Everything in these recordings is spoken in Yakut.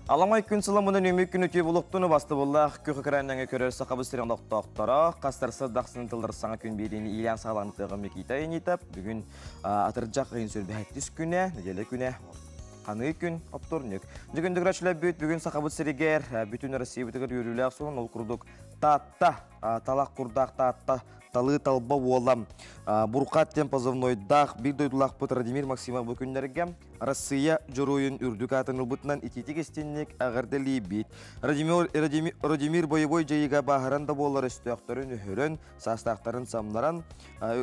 Аламай күн сыламынан үмүк күн үтүө булуктуну бастыбыллаах күх экраннаңа көрөр сахабы сирин олохтоохторо хастарсы дахсын тыллар саҥа күн биэриини иилээн саҕалаан тыаҕа Микита Инитап бүгүн атырдьах ыйын сүрбэһэттис күнэ нэдиэлэ күнэ ханыы күн оптурнюк. Бүгүн бүт бүгүн сахабыт сиригэр бүтүн Россиябытыгар үөрүүлээх суон ол курдук Таатта талах курдаах Таатта талыы талба уолам Бурхат диэн позывнойдаах биир дойдулаахпыт Радимир Максимов бу күннэргэ Россия Дьоруойун үрдүк аатын ылбытынан итиитик истинник эҕэрдэлиибит. Радимир боевой дьайыыга бааһыран да буоллар өстөөхтөрүн өһөрөн, саастаахтарын самнаран,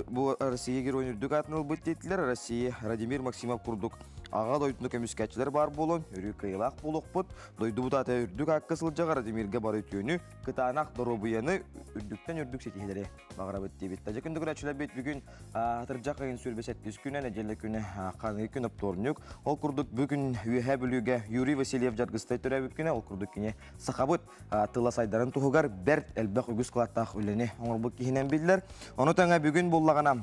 бу Россия геройун үрдүк аатын ылбыт диэтилэр. Россия Радимир Максимов курдук аҕа дойдуну көмүскээччилэр баар буолан, өрүү кыайыылаах буолуохпут. Дойдубут аата үрдүк аакка сылдьаҕа Радимиргэ бары үтүөнү, кытаанах доруобуйаны үрдүктэн үрдүк ситиһиилэри баҕарабыт диэбит. Тажа күндү көрөөччүлэрбит бүгүн атырдьах ыйын 27 күнэ, нэдиэлэ күнэ, ханыы күн оптуорунньук. Ол курдук бүгүн Үөһээ Бүлүүгэ Юрий Васильев Дьаргыстай төрөөбүт күнэ, ол курдук кини сахабыт тыла сайдарын туһугар бэрт элбэх үгүс кылааттаах үлэни оҥорбут киһинэн биллэр. Ону тэҥэ бүгүн буллаҕына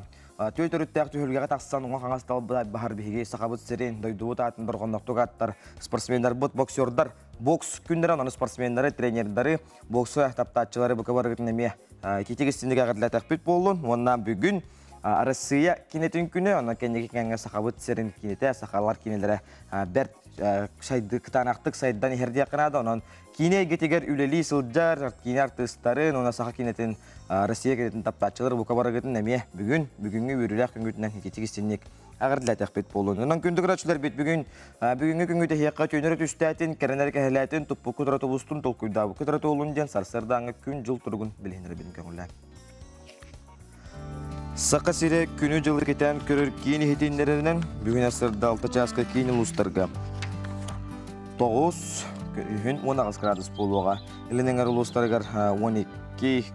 түөй төрүттээх түһүлгэҕэ тахсан уҥа-хаҥас талбыт баһар биһиги сахабыт сирин, дойдубут аатын дорҕоннохтук аттар спортсменнарбыт, боксердар, бокс күннэрэ, онон спортсменнары, тренердары, бокса таптааччылары бука барыгытын эмиэ китик истинник эҕэрдэлэтэхпит буоллун. Уонна бүгүн Арассыыйа кинэтин күнэ, онон кэнники кэмҥэ сахабыт сирин кинэтэ, сахалар кинилэрэ бэрт сайды кытаанахтык сайдан иһэр диэххэ наада. Онон киинэ эйгэтигэр үлэлии сылдьар киинэ артыыстарын уонна саха кинэтин, Россия кинэтин таптааччылар бука барыгытын эмиэ бүгүн, бүгүҥҥү үөрүүлээх күҥҥүтүнэн ититик истинник эҕэрдэлэтэхпит буолун. Онон күндү көрөөччүлэрбит бүгүн бүгүҥҥү күҥҥү тэһиэххэ түүнөрү түстээтин, кэрэнэр кэһэлээтин, туппукку тура тубустун, толкуйдаабыкка тура туолун диэн сарсыардааҥҥы күн-дьыл туругун билиһиннэрэбин көҥүллээн. Саха сирэ күнү-дьылы кэтээн көрөр киин иһитиннэрэринэн бүгүн сырда 6 чааска киин улуустарга 9 күнүһүн 18 градус буолуоҕа. Илин эҥэр улуустарыгар 12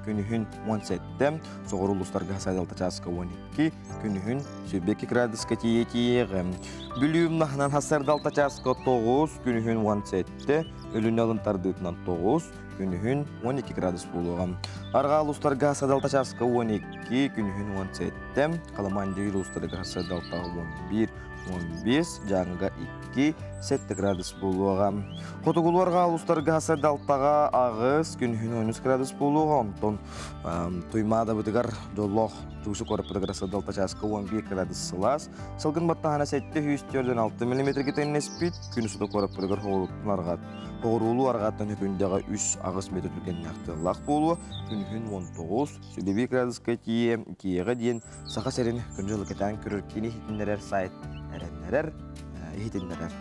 күнүһүн 17, соҕуруу улуустарга 6 чааска 12 күнүһүн 22 градуска тиийэ тиийиэҕэ. Бүлүү умнаһынан сарсыарда 6 чааска 9, күнүһүн 17, Өлүнэ алын тардыытынан 9, күнүһүн 12 градус буолуоҕа. Арҕаа улуустарга садалта чааска 12, күнүһүн 17, Халамандия улуустарыгар садалта 11, 15, Дьааҥыга 2, 7 градус буолуоҕа. Хотугулуу арҕаа улуустарга садалтаҕа 8, күнүһүн 13 градус буолуоҕа, онтон Туймаадабытыгар дьоллоох Чугушу куораппытыгар садалта чааска 11 градус сылаас, салгын баттаһана 746 мм тэҥнэспит, күн устата куораппытыгар хоҕуруттан арҕаат Тоҕуруулуу арҕааттан Өкүндэҕэ 3-8 метр түргэннээх тыаллаах буолуо, күнүһүн 19, сүлэбии градуска тиийэ, тиийэҕэ диэн Саха сирин күн-дьылы кэтээн көрөр киини иһитиннэрэр сайт эрэннэрэр, иһитиннэрэр.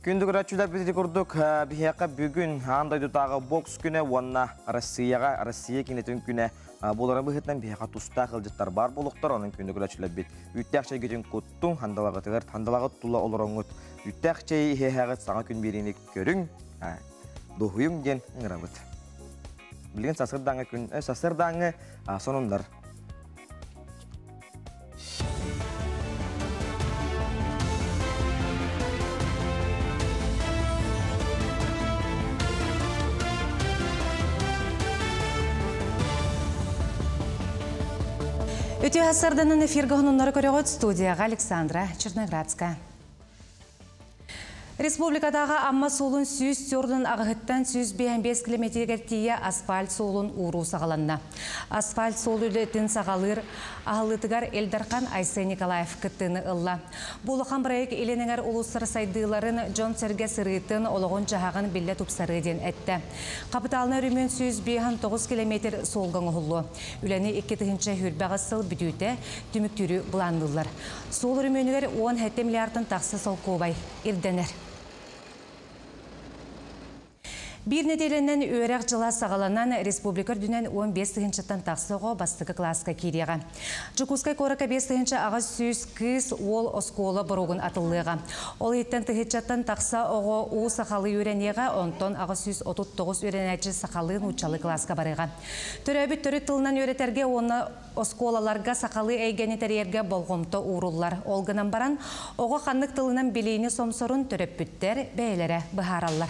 Күндү көрөөччүлэр бити курдук биһиэхэ бүгүн аан дойдутааҕы бокс күнэ уонна Россияҕа Россия кинэтин күнэ буоларын быһыытынан биһиэхэ тустаах ыалдьыттар баар буолуохтар. Онон күндү көрөөччүлэрбит үүттээх чэйгитин куттуҥ, хандалаҕытыгар хандалаҕыт тула олороҥҥут үүттээх чэйи иһиэһэҕит саҥа күн биэриини көрүҥ, дуоһуйуҥ диэн ыҥырабыт. Билигин сарсыардааҥҥы күн, сарсыардааҥҥы сонуннар. Үтүө сарданын эфирге хонуннары көрөҕүт студияға Александра Черноградская. Республикатааҕы Амма суолун 104 аҕыһыттан 155 километригэр тиийэ асфальт суолун ууруу саҕаланна. Асфальт суол үлэтин саҕалыыр аһыллыытыгар Ил Дархан Айсен Николаев кыттыыны ылла. Бу улахан проект Илин эҥэр улуустар сайдыыларын, дьон-сэргэ сырыытын, олоҕун-дьаһаҕын биллэ тупсарыы диэн эттэ. Хапытаалынай өрөмүөн 159 километр суолга оҥоһуллуо. Үлэни 2028 сыл бүтүүтэ түмүктүүрү былаанныыллар. Суол өрөмүөнүгэр 17 миллиардтан тахса солкуобай ирдэнэр. Биир нэдиэлэнэн үөрэх дьыла саҕаланан, республика үрдүнэн 15 тыһыынчаттан тахса оҕо бастакы кылааска киириэҕэ. Дьокуускай куоракка 5800 кыыс, уол оскуола боруогун атыллыаҕа. Ол иһиттэн тыһыынчаттан тахса оҕо уу сахалыы үөрэниэҕэ, онтон 839 үөрэнээччи сахалыы нууччалыы кылааска барыаҕа. Төрөөбүт төрүт тылынан үөрэтэргэ уонна оскуолаларга сахалыы эйгэни тэрийэргэ болҕомто ууруллар. Ол гынан баран, оҕо ханнык тылынан билиини сомсорун төрөппүттэр бэйэлэрэ быһаараллар.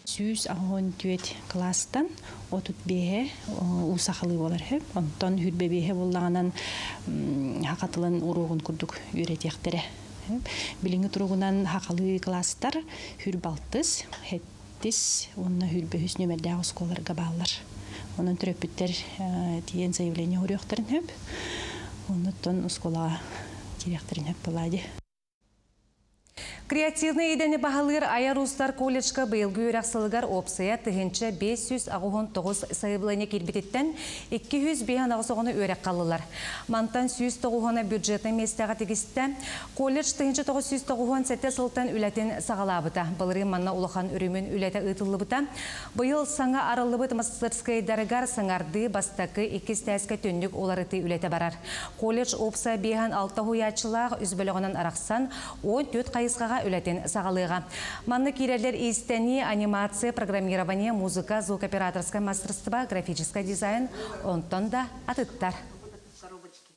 184 кылаастан 35-э уу сахалыы буолар үһү. Онтон 25-э буоллаҕынан саха тылын уруогун курдук үөрэтиэхтэрэ. Билиҥҥи туругунан сахалыы кылаастар 26, 7 уонна 23 нүөмэрдээх оскуолаларга бааллар. Онон төрөппүттэр тиийэн заявление уруохтарын сөп. Оннуттан оскуолаҕа киириэхтэрин сөп буолаа дии. Креативнай идэни баһылыыр Айар уустар колледжка быйылгы үөрэх сылыгар уопсайа 1589 сайабылыанньа киирбититтэн 258 оҕону үөрэххэ ыллылар. Мантан 109 бюджетнай миэстэҕэ тигистэ. Колледж 1997 сылтан үлэтин саҕалаабыта. Былырыын манна улахан өрөмүөн үлэтэ ыытыллыбыта. Быйыл саҥа арыллыбыт мастарыскыайдарыгар саҥардыы бастакы иккис этээскэ түннүк уларытыы үлэтэ барар. Колледж уопсайа 56 уһуйааччылаах үс бөлөҕүнэн арахсан, 14 хайысхаҕа үлэтин саҕалыаҕа. Манна киирэллэр иистэнии, анимация, программирование, музыка, звукооператорское мастерство, графическай дизайн, онтон да атыттар.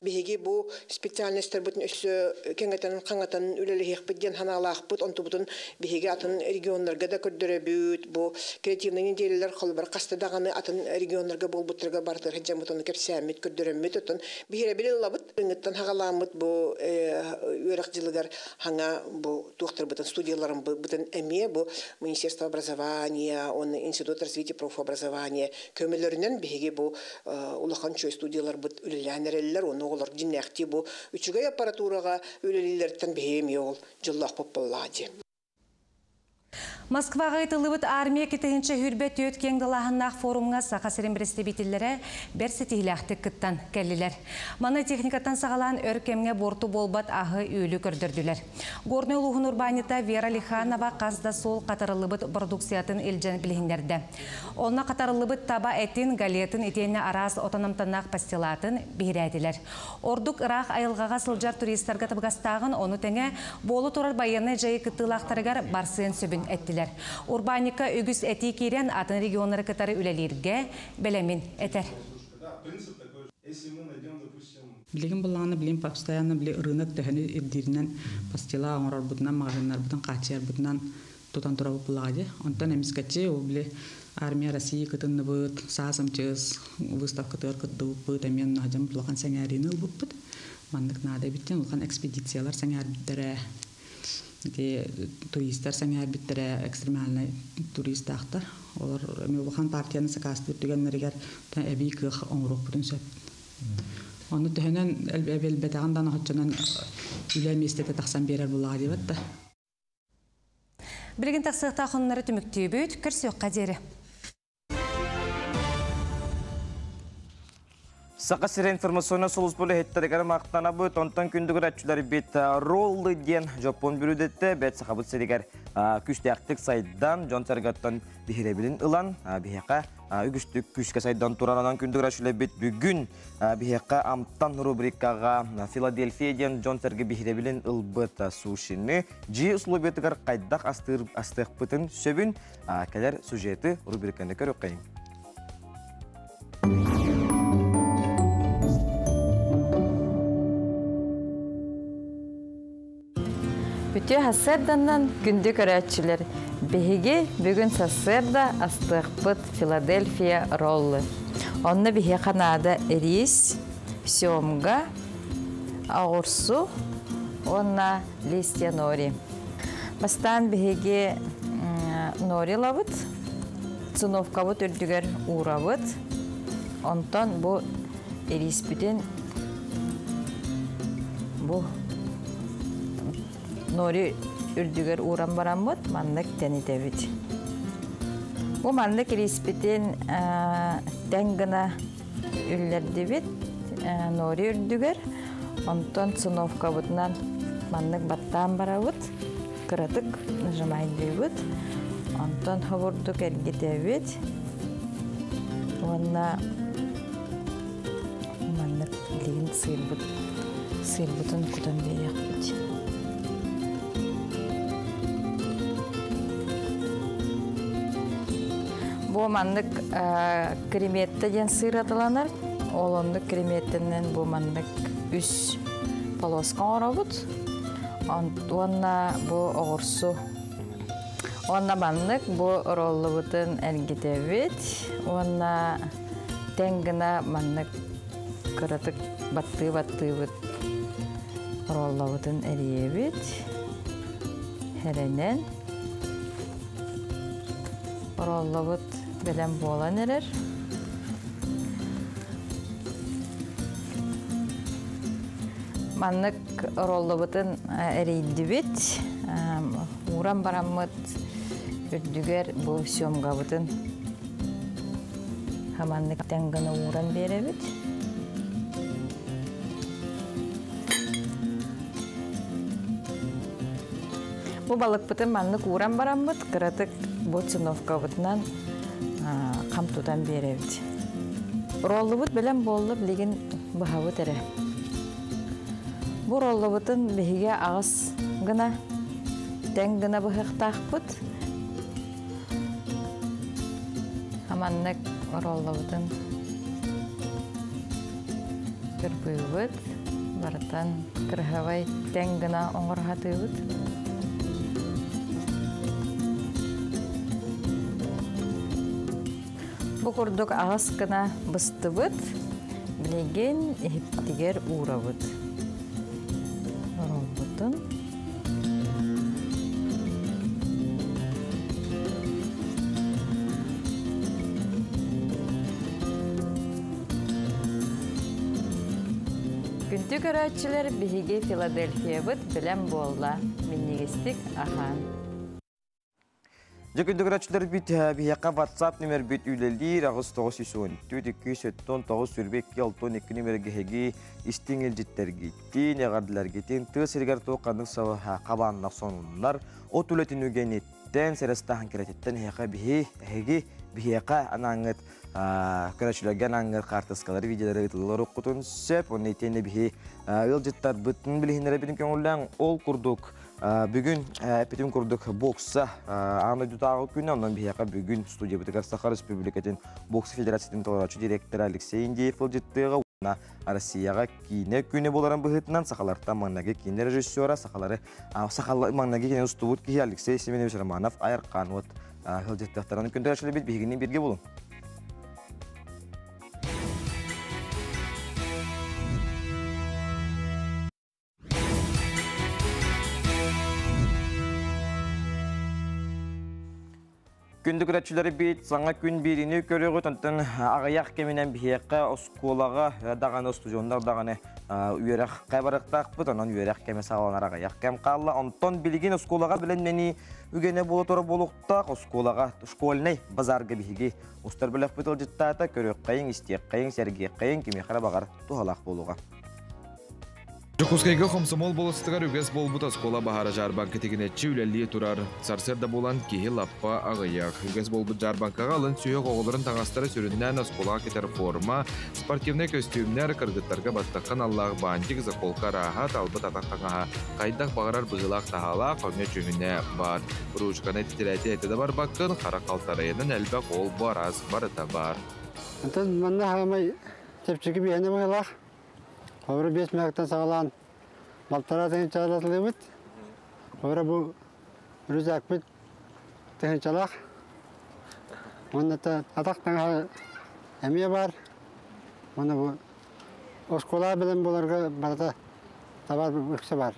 Биһиги бу специальностарбытын өссө кэҥэтэн, хаҥатан үлэлэһиэхпит диэн санаалаахпыт. Онтубутун биһиги атын регионнарга да көрдөрөбүт. Бу креативнай неделялар холобур хаста даҕаны атын регионнарга буолбуттарга барытыгар сылдьаммыт ону кэпсээммит, көрдөрөммүт. Оттон биһирэбил ылабыт. Ыҥыттан хаҕаламмыт бу үөрэх дьылыгар хаҥа бу туохтарбытын, студияларымбытын эмиэ бу Министерство образования, уонна Институт развития профобразования көмөлөрүнэн биһиги бу улахан үчүгэй студияларбыт үлэлээн эрэллэр, уонна оҕолор дьиҥнээхтии бу үчүгэй аппаратураҕа үлэлииллэриттэн биһиги эмиэ ол дьоллоохпут буоллаҕа дии. Москваҕа ыытыллыбыт армия 2024 киэҥ далааһыннаах форумҥа Саха сирин представителлэрэ бэрт ситиһиилээхтик кыттан кэллилэр. Маны техникаттан саҕалаан өр кэмҥэ буорту буолбат аһы-үөлү көрдөрдүлэр. Горнай улууһун урбаанньыта Вера Лиханова хас да суол хатарыллыбыт продукциятын илдьэн билиһиннэрдэ. Онно хатарыллыбыт таба этин, галетын итиэннэ араас отон амтаннаах пастилатын биһирээтилэр. Ордук ыраах айылҕаҕа сылдьар туристарга табыгастааҕын, ону тэҥэ буола турар байыаннай дьайыы кыттыылаахтарыгар барсыан сөбүн эттилэр. Урбаанньыкка үгүс этии киирэн, атын регионнары кытары үлэлииргэ бэлэмин этэр. Билигин былааны билин постоянно били рынок төһөнү ирдииринэн пастила оҥорорбутунан, маҕаһыыннарбытын хааччыйарбытынан тутан турабыт буллаҕа дии. Онтон эмискэччи ол били Армия России кытынныбыт, саас МЧС выставкатыгар кыттыбыппыт, эмиэ онно сылдьан улахан сэҥээриини ылбыппыт. Маннык наада эбит диэн улахан экспедициялар сэҥээрбиттэрэ, ити туристар сэҥээрбиттэрэ, экстремальнай туристаахтар. Олор эмиэ улахан партияны сакаастыыр түгэннэригэр эбии кыах оҥоруохпутун сөп. Ону төһөнөн элбэтэҕин да оччонон үлэ миэстэтэ тахсан биэрэр буллаҕа диэбэт да. Билигин тахсыахтаах сонуннары түмүктүүбүт, көрсүөххэ диэри. Саха сирэ информационнай сулууспа үлэһиттэригэр махтанабыт, онтон күндү көрөөччүлэрбит роллы диэн дьоппуон бүрүдэттэ бэт Сахабыт сиригэр күүстээхтик сайдан, дьон-сэргэттэн биһирэбилин ылан, биһиэхэ үгүстүк күүскэ сайдан турар. Онон күндү көрөөччүлэрбит бүгүн биһиэхэ Амтан рубрикаҕа Филадельфия диэн дьон-сэргэ биһирэбилин ылбыт сушины дьиэ условиятыгар хайдах астыыр астыахпытын сөбүн кэлэр сюжеты рубриканы көрүөххэйиҥ. Үтүө сарсыарданан күндү көрөөччүлэр! Биһиги бүгүн сарсыарда астыахпыт Филадельфия роллы. Онно биһиэхэ наада рис, семга, оҕурсу уонна листья нори. Бастаан биһиги нори ылабыт, циновкабыт үрдүгэр уурабыт. Онтон бу ириспитин бу нори үрдүгэр ууран бараммыт маннык тэнитэбит. Бу маннык ириспитин тэҥ гына үллэрдибит нори үрдүгэр. Онтон циновкабытынан маннык баттаан барабыт. Кыратык нажимайдыыбыт. Онтон хобурдук эргитэбит. Уонна маннык билигин сыырбыт сыырбытын кутан биэриэхпит. Бу маннык креметте диэн сыыр атыланар. Ол оннук креметтенен бу маннык үс полоска оҥоробут. Уонна бу оҕурсу. Уонна маннык бу роллубутун эргитэбит. Уонна тэҥ гына маннык кыратык баттыы-баттыыбыт роллабытын эрийэбит. Хэрэнэн роллабыт бэлэм буолан эрэр. Маннык роллабытын эрийдибит. Ууран бараммыт үрдүгэр бу съемгабытын хаманнык тэҥ гына ууран биэрэбит. Бу балыкпытын маннык ууран бараммыт, кыратык бу циновкабытынан хам тутан биэрэбит. Роллубут бэлэм буолла, билигин быһабыт эрэ. Бу роллубутун биһиги аҕыс гына, тэҥ гына быһыахтаахпыт. Аманнык роллубутун кырбыыбыт, барытан кырыһабай тэҥ гына оҥорһатыыбыт. Бу курдук аҕыс гына быстыбыт, билигин иһиптигэр уурабыт. Роллубутун. Күндү көрөөччүлэр, биһиги Филадельфиябыт бэлэм буолла. Минньигэстик аһаан. Дьэ күндү көрөөччүлэрбит, биһиэхэ WhatsApp нүмербит үлэлиир 8914 279 22 62 нүмергэ эһиги истиҥ илдьиттэргитин, эҕэрдэлэргитин тыа сиригэр туох ханнык хабааннах сонуннар, от үлэтин үгэниттэн, сэрэстаһан кэрэтиттэн эһиэхэ биһи, эһиги биһиэхэ анааңҥыт көрөөччүлэргэ анааңҥыт хаартыскалары, видеолары ыытыллар уккутун сөп. Онно итиэннэ биһи ыалдьыттарбытын билиһиннэрэбитин көҥүллээн ол курдук бүгүн эппитим курдук бокса аан дойдутааҕы күнэ, онон биһиэхэ бүгүн студиябытыгар Саха Республикатын бокса федерациятын толороочу директора Алексей Индеев ылдьыттыаҕа уонна Россияҕа киинэ күнэ буоларын быһыытынан сахалартан маҥнайгы киинэ режиссера, сахалары сахалар маҥнайгы киинэ устубут киһи Алексей Семенович Романов Айархан уот ыалдьыттыахтарын күндү биһигини бииргэ булуҥ. Күндү көрөөччүлэрбит, саҥа күн биириини көрүөҕүт, онтон аҕыйах кэминэн биһиэхэ оскуолаҕа даҕаны, устудьуоннар даҕаны үөрэххэ барыахтаахпыт, онон үөрэх кэмэ саҕаланар аҕыйах кэм хаалла. Онтон билигин оскуолаҕа бэлэмнэнии үгэнэ буола турар буолуохтаах, оскуолаҕа школьнай базарга биһиги устар бөлөхпүт ыалдьыттаата, көрүөххэйиҥ, истиэххэйиҥ, сэргиэххэйиҥ, кимиэхэ эрэ баҕар туһалаах буолуоҕа. Дьокуускайга Хомсомол болуоссатыгар үгэс буолбут оскуола баһаара дьаарбаҥка тигинэччи үлэлии турар. Сарсыарда буолан киһи лаппа аҕыйах. Үгэс буолбут дьаарбаҥкаҕа алын сүһүөх оҕолорун таҥастара сүрүннээн оскуолаҕа кэтэр форма, спортивнай көстүүмнэр, кыргыттарга баттахха аналлаах бантик, заколка арааһа, талбыт атах таҥаһа, хайдах баҕарар быһыылаах-таһаалаах, өҥө-дьүһүнэ баар. Ручканы титирээти этэ да барбаккын, хара халтарайынан элбэх ол-бу араас барыта баар. Онтон манна хаамай чэпчэки биһэнэ быһыылаах. Хобура 5 мөһөктөн саҕалаан балтараа тыһыынчалатылыбыт. Хобура бу рюкзакпыт тыһыынчалаах. Уонна атах таҥаһа эмиэ баар. Уонна бу оскуола бэлэм буоларга барыта табаар үксэ баар.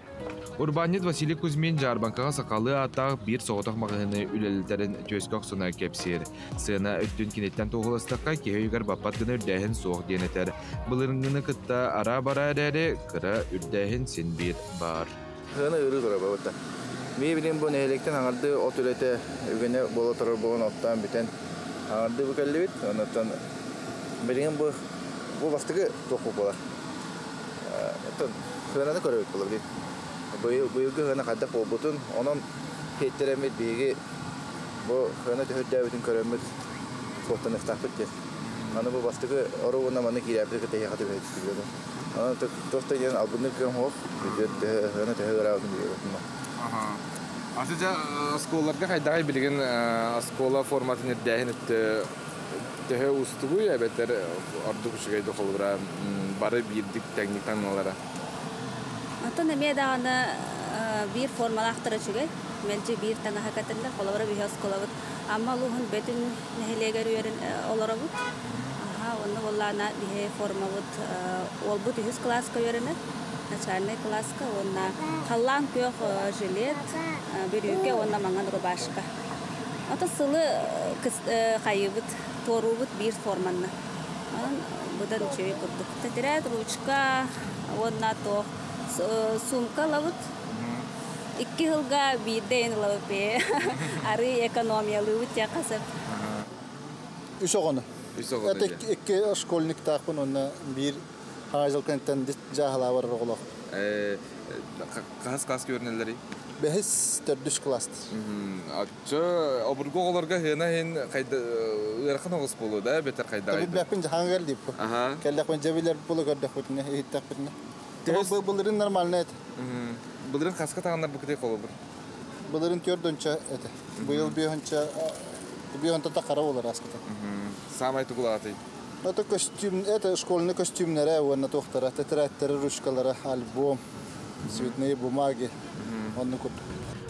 Урбаанньыт Василий Кузьмин дьаарбаҥкаҕа сахалыы ааттаах биир соҕотох маҕаһыыны үлэлэтэрин түөскэ охсуна кэпсиир. Сыана өттүн киниттэн туоһуластахха, киһи өйүгэр баппат гына үрдээһин суох диэн этэр. Былырыыҥҥыны кытта араа-бараа эрээри, кыра үрдээһин син биир баар. Сыана ыарыы турар буолбута. Мии билим бу нэһилиэктэн аҥардыы от үлэтэ үгэнэ буола турар буолан оттоон бүтэн аҥардыы бу кэллибит. Оннуттан билигин бу бу бастакы туохпут буолар. Оттон сыананы көрөбүт буолар дии. Быйылгы сыана хайдах буолбутун, онон хиттэрэммит биһиги Бу хына төһөрдөөбүтүн көрөммүт суоттаныахтаахпыт диэн. Аны бу бастакы оруобуна манна киирээбити кытта эһиэхэ түбэһэ түстүбүт. Аны туох да диэн албыннык кыам суох, хына төһө ыараабытын билбэппин. Аты дьэ оскуолаларга хайдаҕай билигин оскуола форматын ирдээһин өттө төһө уустугуй эбэтэр ордук үчүгэй да холобура бары биирдик тэҥник таҥналара? Оттон эмиэ даҕаны биир формалаахтара үчүгэй. Мэлдьи биир таҥаһы кэтэллэр. Холобура биһи оскуолабыт Амма улууһун Бөтүн нэһилиэгэр үөрэн олоробут. Аха, онно буоллаҕына биһи формабыт уолбут үһүс кылааска үөрэнэр, начальнай кылааска уонна халлаан күөх жилет, бүрүүкэ уонна маҥан рубашка. Ото сылы хайыыбыт, туоруубут биир форманна. Онон быдан үчүгэй курдук. Тетрадь, ручка уонна туох сумка ылабыт. Икки сылга биирдэ ин ылабыт бээ. Арыы экономиялыыбыт диэххэ сөп. Үс оҕону. Үс оҕону. Это икки школьниктаахпын уонна биир хаҥаайдьылкантан дьааһылаабар оҕолоох. Хаһыс класска үөрэнэллэрий? Бэһис, төрдүс класс. Оччо обургу оҕолорго хына иһин хайда ыарахан оҕус буолуо да бэтэр хайдаҕай? Билбэппин дьаһаҥа кэллииппин. Кэллэхпин дьэ билэр буола көрдөхпүтүнэ, иһиттэхпитинэ. Былырын нормально этэ. Былырын хаска таҕаннар букутей холобур? Былырын төрдөнчө этэ. Быйыл биэһинчэ биэһинчэ тахара болар аскыта. Самай тугулаатый? Это костюм, это школьный костюмнара, уонна туохтара, тетрадьтары, ручкалара, альбом, цветные бумаги. Онну курдук.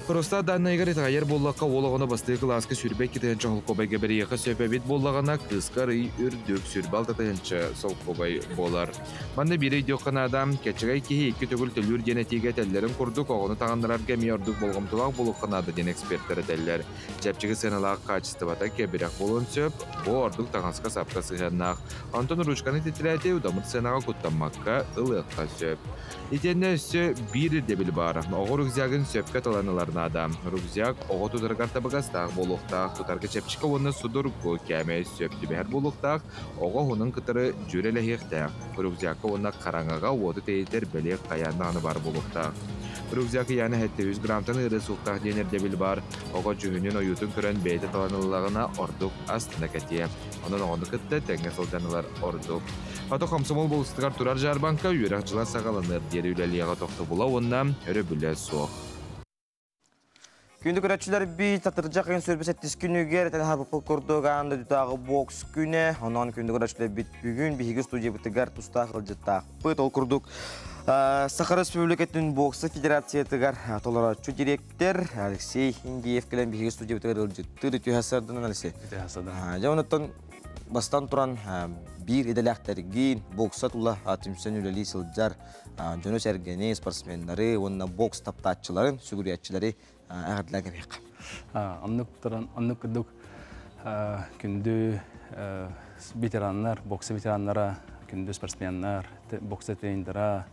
Просто данныйгар итэҕэйэр буоллахха, уол оҕону бастакы кылааска 22 тыһыынча солкуобайга бэрийиэххэ сөп эбит буоллаҕына, кыыска арый үрдүк 26 тыһыынча солкуобай буолар. Манна биири өйдүөххэ наада, кэччэгэй киһи икки төгүл төлүүр диэн этиигэ этэллэрин курдук, оҕону таҥыннарарга эмиэ ордук болҕомтолоох буолуохха наада диэн экспертэр этэллэр. Чэпчэки сыаналаах хаачыстыбата кэбирэх буолуон сөп, бу ордук таҥаска-сапка сыһыаннаах. Онтон ручканы титирээти удамыр сыанаҕа куттаммакка ылыахха сөп. Итиэннэ өссө биир ирдэбил баар. Оҕо рюкзагын сөпкө талан ылар наада. Рюкзак оҕо тутарыгар табыгастаах буолуохтаах, тутарга чэпчэки уонна судургу, кээмэй сөп түбэһэр буолуохтаах, оҕо уһунун кытары дьүөрэлэһиэхтээх. Рюкзакка уонна хараҥаҕа уоту тэйитэр бэлиэ хайаан даҕаны баар буолуохтаах. Рюкзак ыйаана 700 граммтан ыарыы суохтаах диэн ирдэбил баар. Оҕо дьүһүнүн ойуутун көрөн бэйэтэ талан ыллаҕына ордук астына кэтиэ. Онон оҕону кытта тэҥҥэ сылдьан ылар ордук. Ото комсомол болустугар турар дьаарбаҥка үөрэх дьыла саҕаланыар диэри үлэлиэҕэ тохтобула уонна өрөбүлэ суох. Күндү көрөөччүлэрбит, татырдьах ыйын сүүрбэ сэттис күнүгэр этэн аһарбыппыт курдук аан дойдутааҕы бокс күнэ. Онон күндү көрөөччүлэрбит бүгүн биһиги студиябытыгар тустаах ыалдьыттаахпыт. Ол курдук Саха Республикатын бокса федерациятыгар толорооччу директор Алексей Индиев кэлэн биһиги студиябытыгар ыалдьыттыыр. Үтүө сарданан Алексей. Үтүө сарданан. Дьэ онуттан бастан туран биир идэлээхтэргин бокса тула түмсэн үлэлии сылдьар дьону-сэргэни, спортсменнары уонна бокс таптааччыларын, сүгүрүйээччилэри эҕэрдэлээн кэбиһиэххэ. Оннук туран, оннук курдук күндү ветераннар, бокса ветераннара, күндү спортсменнар, бокса тренердара,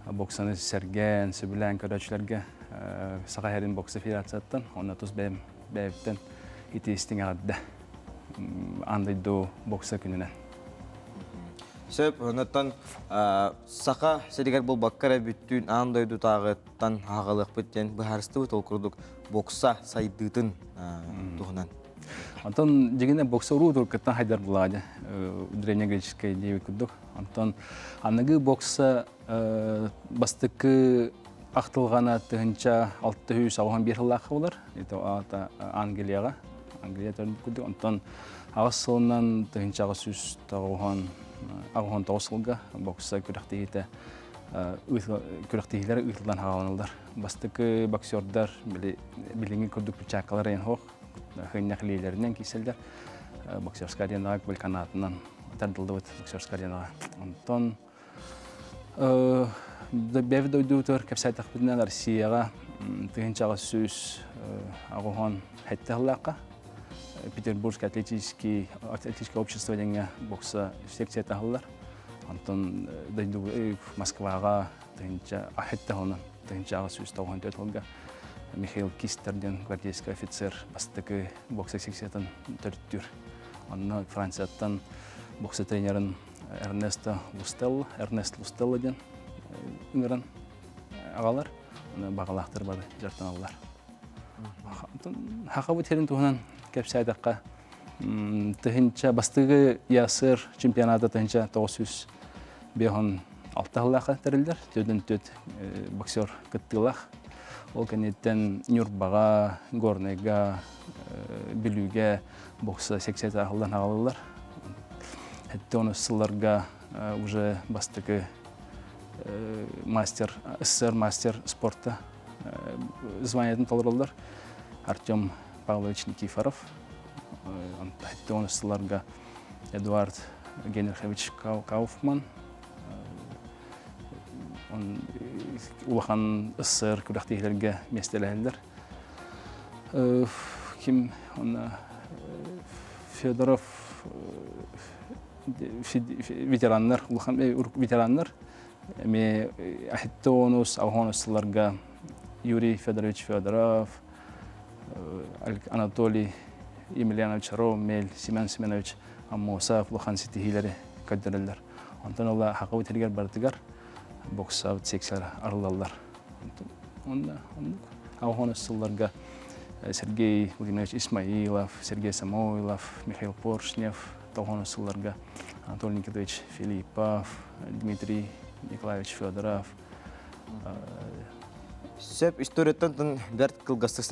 боксаны сэргээн, сөбүлээн көрөөччүлэргэ Саха Сирин бокса федерацияттан, онно тус бэйэм бэйэбиттэн ити истиҥ эҕэрдэ аан дойду бокса күнүнэн. Сөп, онуттан саха сиригэр булбакка эрэ бүттүүн аан дойдутааҕыттан аҕалыахпыт диэн быһаарыстыбыт ол курдук бокса сайдыытын туһунан. Онтон дьигинэ бокса уруу туркаттан хайдар булаадьа древнегреческэй диэбит курдук. Онтон аныгы бокса бастакы ахтылҕана 1681 сыллаахха буолар. Это аата Англияҕа. Англия төрүт курдук. Онтон аҕыс сылынан 1899 сылга бокса күрэхтэһиитэ күрэхтэһиилэр ыытыллан хааланаллар. Бастакы боксердар билиҥҥи курдук перчаткалар эйэн хоох хынньах илиилэринэн киирсэллэр. Боксерская аренаҕа балканатынан тардыллыбыт боксерская аренаҕа. Онтон Бэйэбит дойдубутугар кэпсээтэхпитинэ Россияҕа 1887 сыллаахха Петербургское атлетический, атлетическое общество диэҥҥэ бокса секцията аһыллар. Онтон дойду Москваҕа 1007 сылынан 1894 сылга Михаил Кистер диэн гвардейский офицер бастакы бокса секциятын төрүттүүр. Онно Францияттан бокса тренерин Эрнесто Лустелло, Эрнест Лустелло диэн ыҥыран аҕалар, баҕалаахтар бары дьарыктаналлар. Хақабыт херин туһунан кэпсээтэххэ тыһынча бастыгы ЯСР чемпионата тыһынча 956 сыллаахха тэриллэр. Төдөн төт боксер кыттыылаах. Ол кэнниттэн Ньурбаҕа, Горнайга, Бүлүүгэ бокса секцията аһыллан аҕалылар. Хэтте оны сылларга уже бастакы мастер, СССР мастер спорта званиятын толороллор. Артем Павлович Никифоров. Хэтте оны сылларга Эдуард Генрихович Кауфман. Улахан СССР күрэхтиһилерге местелэһэллэр. Ким онна Федоров ветераннар, улахан ветераннар эми ахиттонус, алхонус сылларга Юрий Федорович Федоров, Анатолий Емельянович Ромель, Семен Семенович Аммосов улахан ситиһиилэри көрдөрөллөр. Онтон ола хақабыт хиригер барытыгар боксабыт секциялар арылаллар. Онда алхонус сылларга Сергей Владимирович Исмаилов, Сергей Самойлов, Михаил Поршнев, толхонус сылларга Анатолий Никитович Филиппов, Дмитрий Николаевич Федоров. Сөп историяттан бэрт кылгастык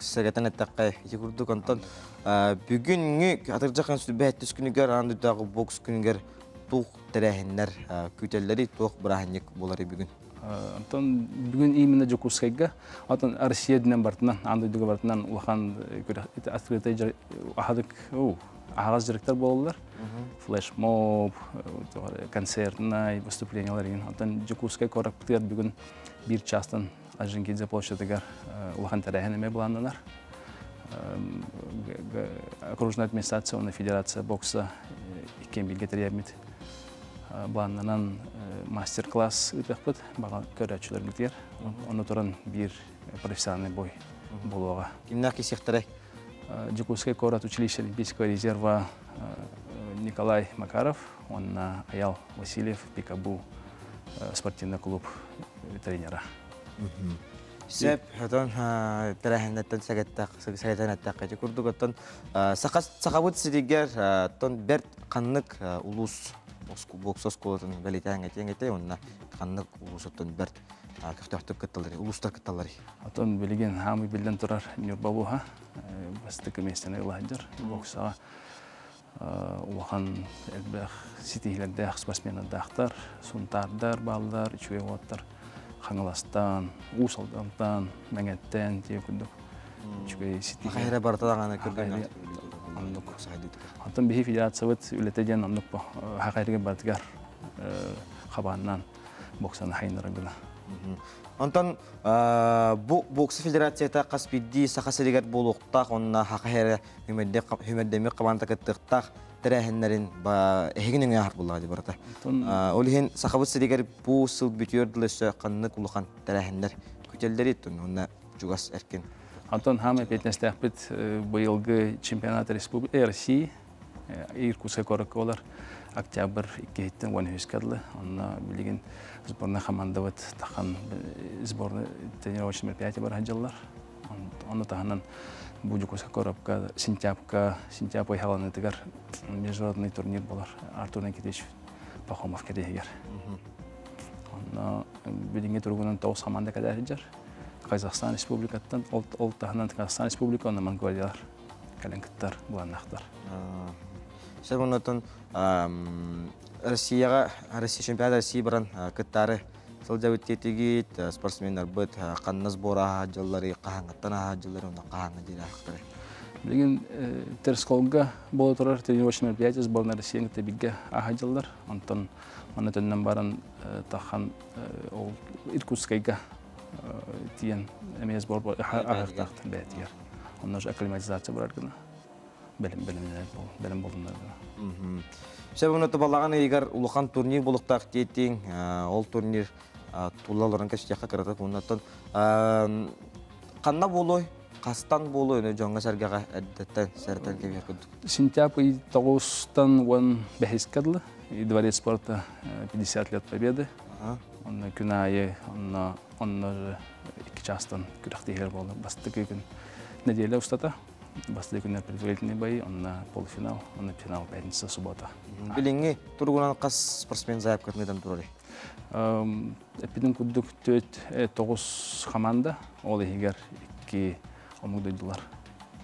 сэгэтэн эттэххэ ити курдук онтон бүгүҥҥү атырдьах сүбэһэттис күнүгэр аан дойдутааҕы бокс күнүгэр туох тэрээһиннэр күүтэллэри туох бырааһынньык буолары бүгүн? Онтон бүгүн именно Дьокуускайга, отон Россия динен бартынан, аан дойдуга бартынан улахан открытый ахадык аһаҕас дьарыктар буолаллар. Флешмоб, концертнай выступлениялар деген. Онтон Дьокуускай куораппытыгар бүгүн бир частан Ажинкидзе площадыгар улахан тэрээһин эмэ былааннанар. Окружная администрация, федерация бокса иккен билге тэрийэммит. Былааннанан мастер-класс ыытыахпыт баҕа көрөөччүлэрбитигэр. Онно туран бир профессиональный бой болуоҕа. Кимнээх кисиэхтэрэй? Дьокуускай куорат училище Олимпийского резерва Николай Макаров, уонна Аял Васильев, Пикабу спортивный клуб тренера. Сөп, отон тэрээһиннэртэн сэгэтэн эттэххэ курдук оттон сахабыт сиригэр оттон бэрт ханнык улуус бокса оскуолатын бэлитээн этиэҥ онна ханнык улуус оттон бэрт көхтөөхтүк кытталлар, улуустар кытталлар. Отон билигин хаамый биллэн турар Ньурба улууһа бастакы миэстэни ылаһдьар боксаҕа улахан элбэх ситиһилэрдээх спортсмендардаахтар, сунтаардар бааллар, үчүгэй уолаттар Хаҥаластан, Уус Алдантан, Мэҥэттэн тиэ курдук үчүгэй ситиһи. Хахайра барыта даҕаны көргөн оннук. Онтон биһи федерациябыт үлэтэ диэн оннук хахайрыга барытыгар хабааннаан боксаны хайыннара гына. Онтон бу бокса федерацията хас биирдии Саха сиригэр буолуохтаах, онно хахайра хүмэрдэмик хабаанта кыттыахтаах тэрээһиннэрин эһигин өҥө аһар буллаҕа дии барыта. Ол иһин Сахабыт сиригэр бу сыл бүтүөр дылы өссө ханнык улахан тэрээһиннэр күтэллэри онно чугас эркин. Антон хаамай петнестээхпит быйылгы чемпионат Республики России Иркутскай куоракка болар октябрь 2-ттен 13 дылы. Онно билигин сборная командабыт тахан сборная тренировочный мероприятие бар хаджаллар. Онно таһынан бу Дьокуускай куоракка сентябрька сентябрь айхаланытыгар международный турнир болар Артур Никитич Пахомов кэриһигэр. Онно билиҥҥи туругунан тоҕус команда кэлэр Казахстан Республикаттан, ол таһынан Казахстан Республика, онно Монголиялар кэлэн кыттар былааннаахтар. Сөп оннотон Россияҕа Россия чемпионат России баран кыттаары сылдьабыт диэтигит, спортсменнарбыт ханна сбор ааһа дьыллары, хаһаҥҥаттан ааһа дьыллары, онно хаһааҥҥа диэри аахтары. Билигин Терсколга буола турар тренировочный мероприятие сборная России кытта бииргэ ааһа дьыллар. Онтон манна төннөн баран тахан ол Иркутскайга тиен эмиэ сбор аһыахтаахтар бэйэтигэр. Онно акклиматизация барар гына. Бэлэм бэлэм болуннар гына. Сөп онно балаҕан ыйыгар улахан турнир буолуохтаах диэтиҥ. Ол турнир тула олорон кэпсиэххэ кыратык уоннаттан ханна буолуой, хастан буолуой дьоҥҥо-сэргэҕэ эрдэттэн сэрэтэн кэбиһэр курдук. Сентябрь тоҕустан уон бэһискэ дылы Дворец спорта 50 лет Победы. Онно күн аайы онно онно частан күрэхтиһэр буолар. Бастакы күн неделя устата. Бастакы күннэр предварительный бои, онна полуфинал, онна финал пятница, суббота. Билиҥҥи туругунан хас спортсмен заявкатын ыытан турарый? Эппитин курдук төрт тоҕус команда, ол иһигэр икки омук дойдулар.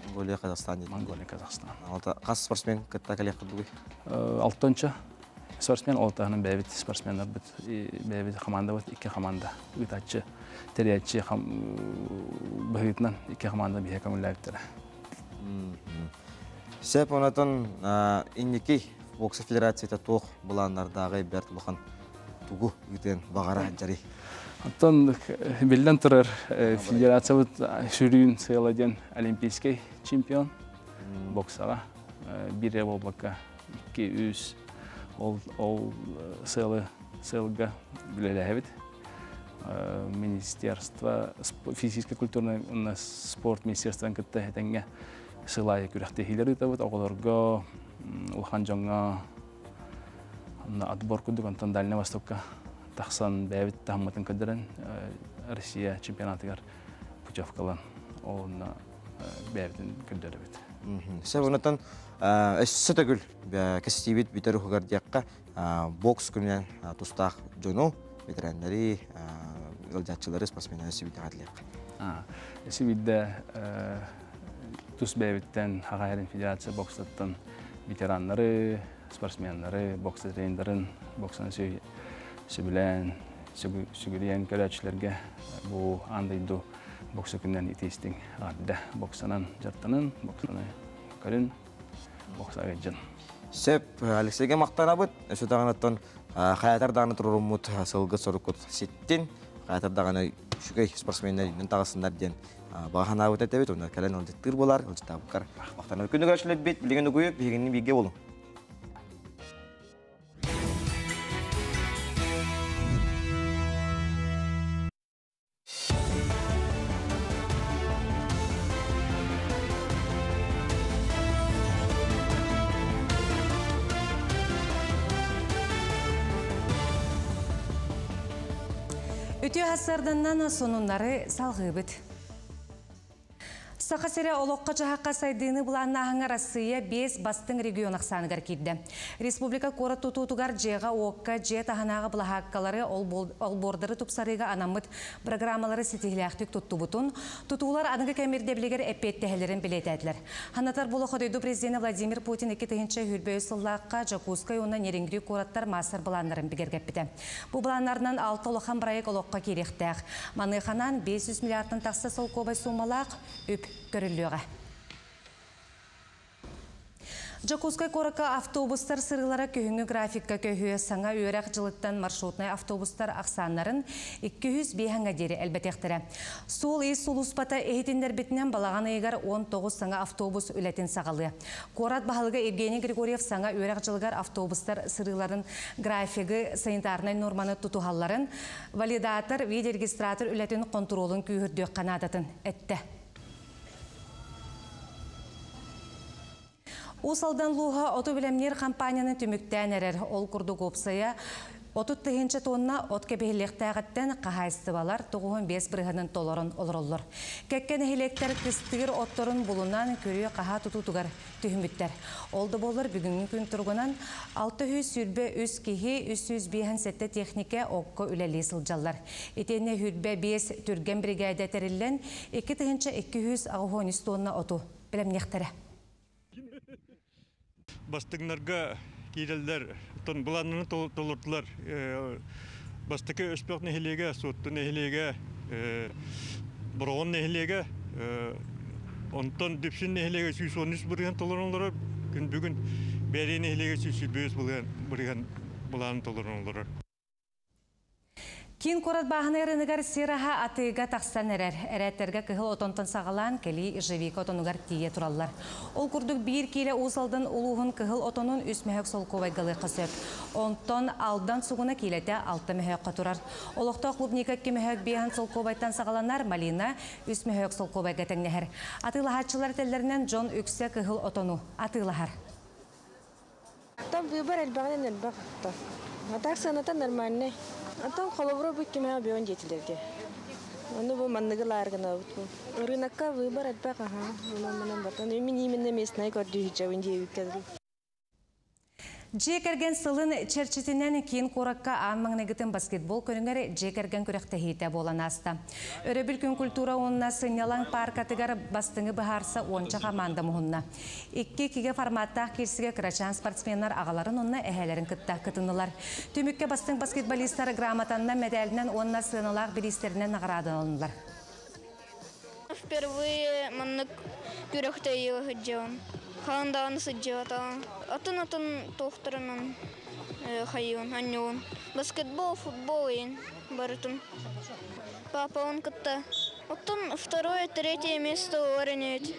Монголия, Казахстан. Монголия, Казахстан. Алта хас спортсмен кытта кэлиэх курдугуй? Алтонча спортсмен, ол таһынан бэйэбит спортсменнарбыт, бэйэбит командабыт икки команда ыытааччы, тэрийээччи быһыытынан икки команда биһиэ көҥүллээбиттэрэ. Сөп, онотон инники бокса федерацията туох былааннардааҕый, бэрт улахан тугу ыытыан баҕара сылдьарый? Оттон биллэн турар, федерациябыт сүрүн сыала диэн олимпийский чемпион боксаҕа биир буолбакка 2-3 ол сыалы сыалга үлэлээбит. Министерство физической культурной спорт министерствон кытта этэҥҥэ сылайы күрэхтэһиилэр ыытабыт оҕолорго, улахан дьоҥҥо отбор курдук, онтон Дальний Востокка тахсан бэйэбит таһыммытын көрдөрөн Россия чемпионатыгар путевкалан онно бэйэбитин көрдөрөбүт. Сөп, онтон өссө төгүл кэстиибит бүтэр уһугар диэххэ бокс күнүнэн тустаах дьону, ветераннары, ыалдьааччылары, спортсменнары сүбүтэҕэ этилиэххэ. Өссө тус бэйэбиттэн Хаҕайарын федерация боксаттан ветераннары, спортсменнары, бокс тренердарын, боксаны сөбүлээн, сүгүрүйэн көрөөччүлэргэ бу аан дойду бокса күнүнэн итиистиҥ эҕэрдэ. Боксанан дьарыктанын, боксаны көрүн, бокса ыалдьын. Сөп, Алексейге мактанабыт. Өссө даҕаны хаятар даҕаны туруруммут сылгы соруккут ситтин, хаятар даҕаны үчүгэй спортсменнар таҕысыннар диэн баҕа этэбит, онно кэлэн ылдьыттыыр буолар, ылдьыттаабыккар мактанабыт. Күндү көрөөччүлэрбит, билигин угуйук, биһигинни бииргэ болуҥ. Үтүө сарсыарданнан сонуннары салгыыбыт. Саха сирэ олоххо-дьаһахха сайдыыны былааннааһыҥҥа Арассыыйа биэс бастыҥ регион ахсааныгар киирдэ. Республика куорат тутуутугар дьиэҕэ-уокка, дьиэ таһынааҕы былаһааккалары, олбуордары тупсарыыга анаммыт программалары ситиһиилээхтик туттубутун, тутуулар аныгы кэм ирдэбилигэр эппиэттэһэллэрин бэлиэтээтилэр. Санатар буолуох, дойду президенэ Владимир Путин 2023 сыллаахха Дьокуускай уонна Нерюнгри куораттар мастер-былааннарын бигэргэппитэ. Бу былааннарынан алта улахан проект олоххо киириэхтээх. Маныаханан 500 миллиардтан тахса солкуобай суумалаах үп көрүллүөҕэ. Дьокуускай куоракка автобустар сырыылара күһүҥҥү графикка көһүө. Саҥа үөрэх дьылыттан маршрутнай автобустар ахсааннарын 205 диэри элбэтиэхтэрэ. Суол-иис сулууспата иһитиннэрбитинэн, балаҕан ыйыгар 19 саҥа автобус үлэтин саҕалыа. Куорат баһылыга Евгений Григорьев саҥа үөрэх дьылыгар автобустар сырыыларын графигы санитарнай нуорманы тутуһалларын, валидатор, видеорегистратор үлэтин хонтуруолун күүһүрдүөххэ наадатын эттэ. Уус Алдан улууһа оту бэлэмниир хампаанньаны түмүктээн эрэр. Ол курдук уопсайа 30 тыһыынча тонна от кэбиһиллиэхтээҕиттэн хаһаайыстыбалар 95 бырыһыанын толорон олороллор. Кэккэ нэһилиэктэр кыстыыр отторун булунан күрүө-хаһаа тутуутугар түһүммүттэр. Ол да буоллар бүгүҥҥү күн туругунан 623 киһи, 357 техника окко үлэлии сылдьаллар. Итиэннэ 25 түргэн биригээдэ тэриллэн 2283 тонна оту бэлэмниэхтэрэ. Бастыҥнарга киирэллэр, тон былааннарын толордулар. Бастакы Өспөх нэһилиэгэ, Суотту нэһилиэгэ, Бороҕон нэһилиэгэ, онтон Дүпсүн нэһилиэгэ 113% толорон олорор. Күн бүгүн Бээрийэ нэһилиэгэ 125 бырыһыан былаанын толорон олорор. Киин куорат бааһынай ырыынагар сир аһа атыыга тахсан эрэр. Эрээттэргэ кыһыл отонтон саҕалаан кэлии ежевика отонугар тиийэ тураллар. Ол курдук биир киилэ Уус Алдан улууһун кыһыл отонун 3 мөһөөк солкуобайга ылыахха сөп. Онтон Алдан сугуна киилэтэ 6 мөһөөккө турар. Олохтоох клубника 2 мөһөөк 5 солкуобайтан саҕаланар, малина 3 мөһөөк солкуобайга тэҥнэһэр. Атыылаһааччылар этэллэринэн, дьон үксэ кыһыл отону атыылаһар. Там выбор элбэҕинэн элбэх да. А так сыаната нормальный. Антон холобура бу кимэ бион диэтилерге. Оны бу манныгы лааргынабыт бу. Рынокка выбор элбэх аха. Онон манан бартан мин именно местный көрдүү диэбиккэ. Дьиэ кэргэн сылын чэрчитинэн киин куоракка аан маҥнайгытын баскетбол көрүҥэр дьиэ кэргэн күрэхтэһиитэ буолан ааста. Өрөбүл күн культура уонна сынньалаҥ пааркатыгар бастыҥы быһаарса уонча хамаанда муһунна. 2-2-гэ форматтаах киирсигэ кырачаан спортсменнар аҕаларын уонна эһээлэрин кытта кытыннылар. Түмүккэ бастыҥ баскетболистар грамотаннан, мэтээлинэн уонна сыаналаах бириистэринэн наҕараадаланнылар. Впервые маннык күрэхтэһиигэ сылдьабын. Хаһан даҕаны сылдьыбатаҕым. Атын-атын туохтарынан хайыыбын, оонньуубун. Баскетбол, футбол иһин барытын. Папабын кытта. Оттон второе, третье место ылар инибит.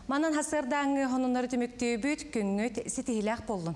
Манан сарсыардааҥҥы сонуннары түмүктүүбүт, күҥҥүт ситиһиилээх буоллун.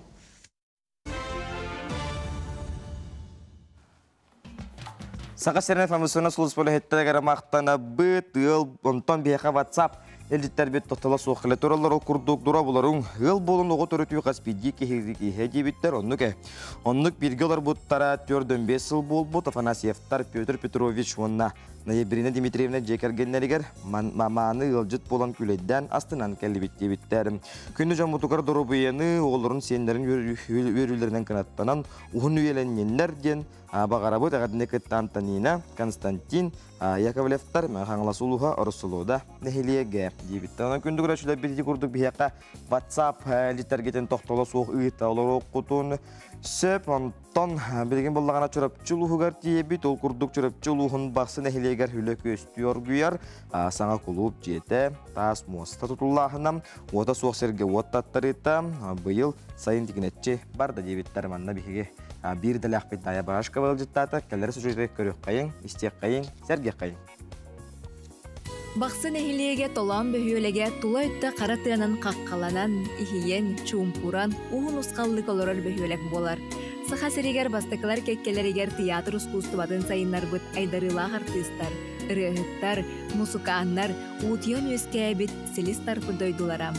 Саха сирин информационнай сулууспа үлэһиттэригэр махтанабыт, ыал онтон биһиэхэ WhatsApp илдьиттэрбит тохтоло суох кэлэ тураллар, ол курдук дорооболоруҥ, ыал буолан оҕо төрөтүү хас биирдии киһи киһи диэбиттэр, оннук ээ. Оннук бииргэ олорбуттара 45 сыл буолбут Афанасьевтар Петр Петрович уонна Ноябрина Дмитриевна дьиэ кэргэннэригэр мааны ыалдьыт буолан күлэйдээн астынан кэллибит диэбиттэр. Күндү дьоммутугар доруобуйаны, оҕолорун сиэннэрин үөрүүлэринэн кынаттанан уһун үйэлэнниннэр диэн баҕарабыт. Эҕэрдэни кытта Антонина, Константин Яковлевтар, Хаҥалас улууһа, Ороссолуода нэһилиэгэ диэбиттэр. Онон күндү көрөөччүлэр ити курдук биһиэхэ WhatsApp илдьиттэргитин тохтоло суох ыыта олоруоххутун сөп. Онтон билигин буоллаҕына Чурапчы улууһугар тиийэбит. Ол курдук Чурапчы улууһун Бахсы нэһилиэгэр үлэ күөстүү оргуйар. Саҥа кулууп дьиэтэ, таас муоста тутуллааһына, уота суох сиргэ уот таттарыыта быйыл сайын тигинэччи барда диэбиттэр. Манна биһиги биир идэлээхпит Дая Барашкова ыалдьыттаата. Кэлэр сюжеты көрүөххэйиҥ, истиэххэйиҥ, сэргиэххэйиҥ. Бахсы нэһилиэгэ Толоон бөһүөлэгэ тула өттө хара тыанан хаххаланан, иһийэн, чуумпуран, уһун усхаллык олорор бөһүөлэк буолар. Саха сиригэр бастакылар кэккэлэригэр театр ускуустубатын сайыннарбыт айдарыылаах артыыстар, ырыаһыттар, мусукааннар уутуйан үөскээбит силис тарпыт дойдулара.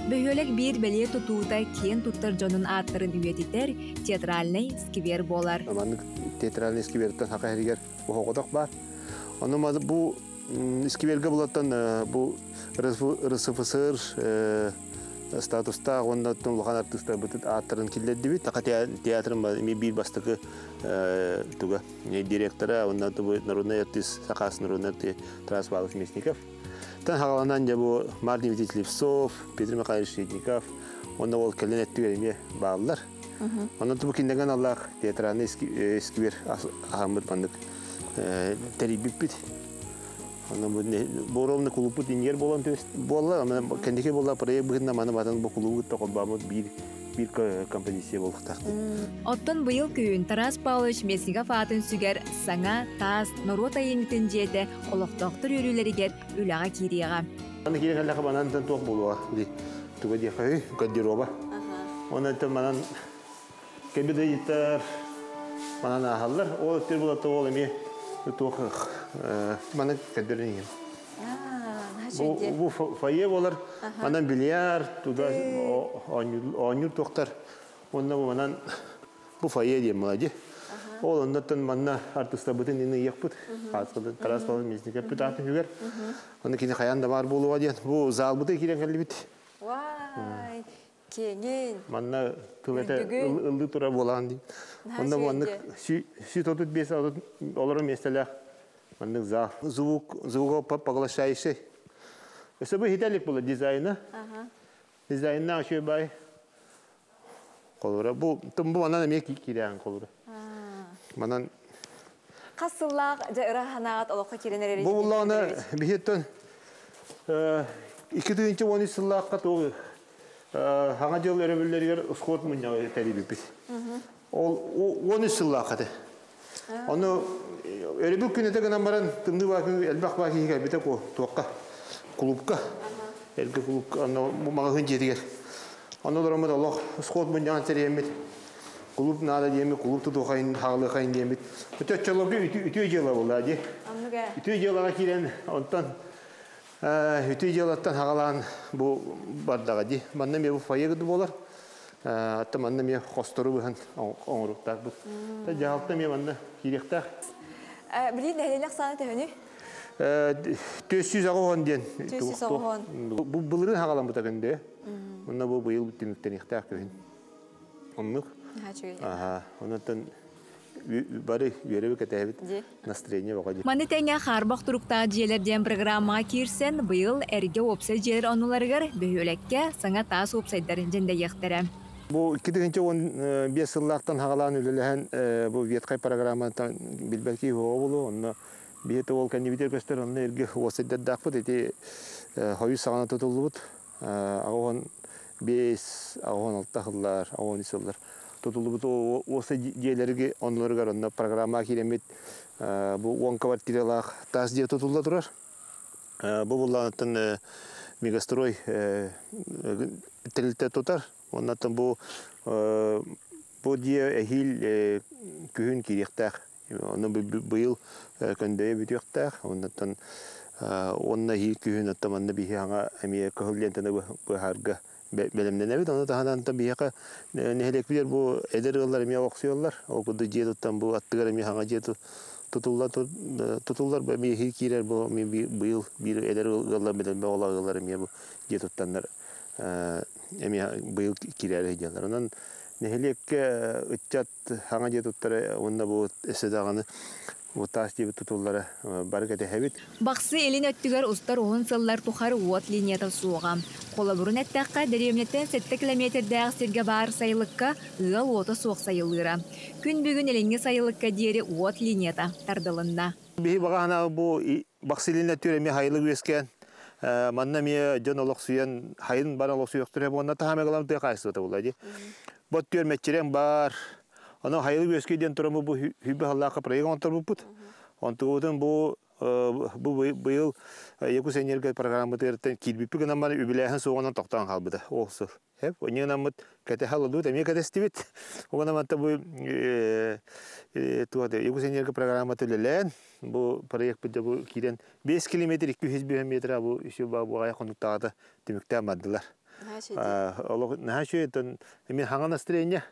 Бөһүөлэк биир бэлиэ тутуута киэн туттар дьонун ааттарын үйэтитэр театральнай сквер буолар. Маннык театральный сквертэн саха сиригэр оһоҕотох баар. Ону бу сквергэ булаттан бу РСФСР статустаах уонна улахан артыыстарбыт ааттарын киллэрдибит. Саха театрын эми биир бастакы туга директора уонна народный артист Сахас народный артист Тарас Павлович Мясников. Тан хагаланан дьэ бу Мартин Витальевич Левцов, Петр Михайлович Шитников, онно ол кэлин өттүгэр эмиэ бааллар. Онон бу киндеген аллах театральный сквер аһаммыт маннык тэрийбиппит. Онон бу ровно кулууппут иннигэр буолан буолла, кэнники буолла проект быһыытынан маны батан бу кулуубут холбооммут биир биир композиция буолуохтаах. Оттон быйыл күһүн Тарас Павлович Мясников аатын сүгэр саҥа таас норуот айымньытын дьиэтэ олохтоохтор үөрүүлэригэр үлэҕэ киириэҕэ. Аны киирэн кэллэххэ манан туох буолуоҕа дии туга диэххэ гардероба. Онон манан кэбидэйиттэр манан ааһаллар. Ол өттүр булата ол эмиэ туох манан кэддэрин иһин. Бу фойе болар, манан бильярд, туда оонньуур туохтар. Онно бу манан бу фойе диэн малади. Ол оннуттан манна артыыстарбытын ини ыйыахпыт. Тарас Павлович Мясников атын үгэр. Оны кини хайаан да бар буолуо диэн. Бу залбыты киирэн кэллибит. Вай, киэҥин. Манна тыл этэ ыллыы тура буолаан дии. Онно маннык 135 олорор миэстэлээх маннык зал. Звук, звукопоглощающий. Өссө бу хитэлик була дизайна. Дизайнна үчүгэй бай. Холобура бу бу манан эмиэ киирээн холобура. Манан Хас сыллаах дьэ ыра санааҕыт олоххо киирэн эрэр? Бу буллаҕына биһиттэн 2013 сыллаахха туох хаҥа дьыл өрөбүллэригэр сход мунньаҕы тэрийбиппит. Ол 13 сыллаах этэ. Ону өрөбүл күн этэ гынан баран тымныы баа күн элбэх баа киһи кэлбитэ туохха кулуупка. Эргэ кулуупка онно маҕаһыын дьиэтигэр. Онно олороммут олох сход мунньаҕын тэрийэммит кулууп наада диэммит, кулууп тутуохайын, хаалыахайын диэммит. Өтө үтүө дьыала буолла дии. Үтүө дьыалаҕа киирэн, онтон үтүө дьыалаттан хагалаан бу бардаҕа дии. Манна эмиэ бу фойе гыды буолар. Атта манна эмиэ хостору быһан оҥоруктаах бу. Дьаһалта эмиэ манна киириэхтээх. Билигин нэһилиэнньэ ахсаана төһөнүй? 490 диэн. 490. Бу былырыын хаҕаламмыта күндү. Онно бу быйыл түмүктэниэхтээх күһүн. Оннук. Аха. Онтон бары үөрэби кэтэһэбит настроение бөҕө дии. Маны тэҥэ хаарбах туруктаах дьиэлэр диэн программаҕа киирсэн, быйыл эргэ уопсай дьиэлэр оннуларыгар бөһүөлэккэ саҥа таас уопсайдар дьэндэйиэхтэрэ. Бу 2015 сыллаахтан хаҕалаан үлэлэһэн бу ветхай программаттан билбэт киһи буолу, онно биһи ол кэннибитигэр көстөр, онно эргэ уопсайдардаахпыт ити хойус саҕана тутуллубут 85, 86 сыллар, 13 сыллар тутуллубут уопсай дьиэлэрги оннуларыгар онно программа киирэммит бу 10 квартиралаах таас дьиэ тутулла турар. Бу булланыттан мегастрой тэрилтэ тутар. Оннаттан бу бу дьиэ эһиил күһүн киириэхтээх. Онно быйыл көндөйө бүтүөхтээх. Оннаттан онно эһиил күһүн оттон манна биһи хаҥа эмиэ кыһыл лентаны быһаарга бэлэмнэнэбит. Ону таһынан биһиэхэ нэһилиэкпитигэр бу эдэр ыаллар эмиэ олохсуйаллар. Ол курдук дьиэ туттан бу аттыгар эмиэ хаҥа дьиэ тутуллар тутуллар бу эмиэ эһиил киирэр бу эмиэ быйыл биир эдэр ыаллар бэлэмнэ ыаллар эмиэ бу дьиэ туттаннар эмиэ быйыл киирээри сылдьаллар. Онон нэһилиэккэ ыччат хаҥа дьиэ туттара уонна бу өссө даҕаны бу таас дьиэбит тутуллара бары кэтэһэбит. Бахсы илин өттүгэр устар уһун сыллар тухары уот линията суоҕа. Холобурун эттэххэ, дэриэбинэттэн 7 километрдээх сиргэ баар сайылыкка ыал уота суох сайылыыра. Күн бүгүн илиҥҥи сайылыкка диэри уот линията тардылынна. Биһи баҕа бу Бахсы илин өттүгэр эмиэ хайылык үөскээн, манна эмиэ дьон олохсуйан, хайын баран олохсуйуохтара буонна таһаамай галам тыа хаайсыбыта буолла дии. Бот түөр мэччирэҥ баар. Ону хайылык үөскүй диэн туран бу хүббэ халлаахха проект оҥорторбуппут. Онтугубутун бу бу быйыл Якутэнерго программатыгар киирбиппит гынан баран үбүлээһин суоҕунан тохтоон хаалбыта ол сыл. Хеп, онньугунаммыт кэтэһэ олордубут, эмиэ кэтэстибит. Угунаматта бу туох Якутэнерго программата үлэлээн, бу проект бу киирэн 5 километр 205 метр бу үсү баҕайы хонуктаҕата түмүктээн бардылар. Олох наһаа үчүгэй, эмиэ хаҥа настроение.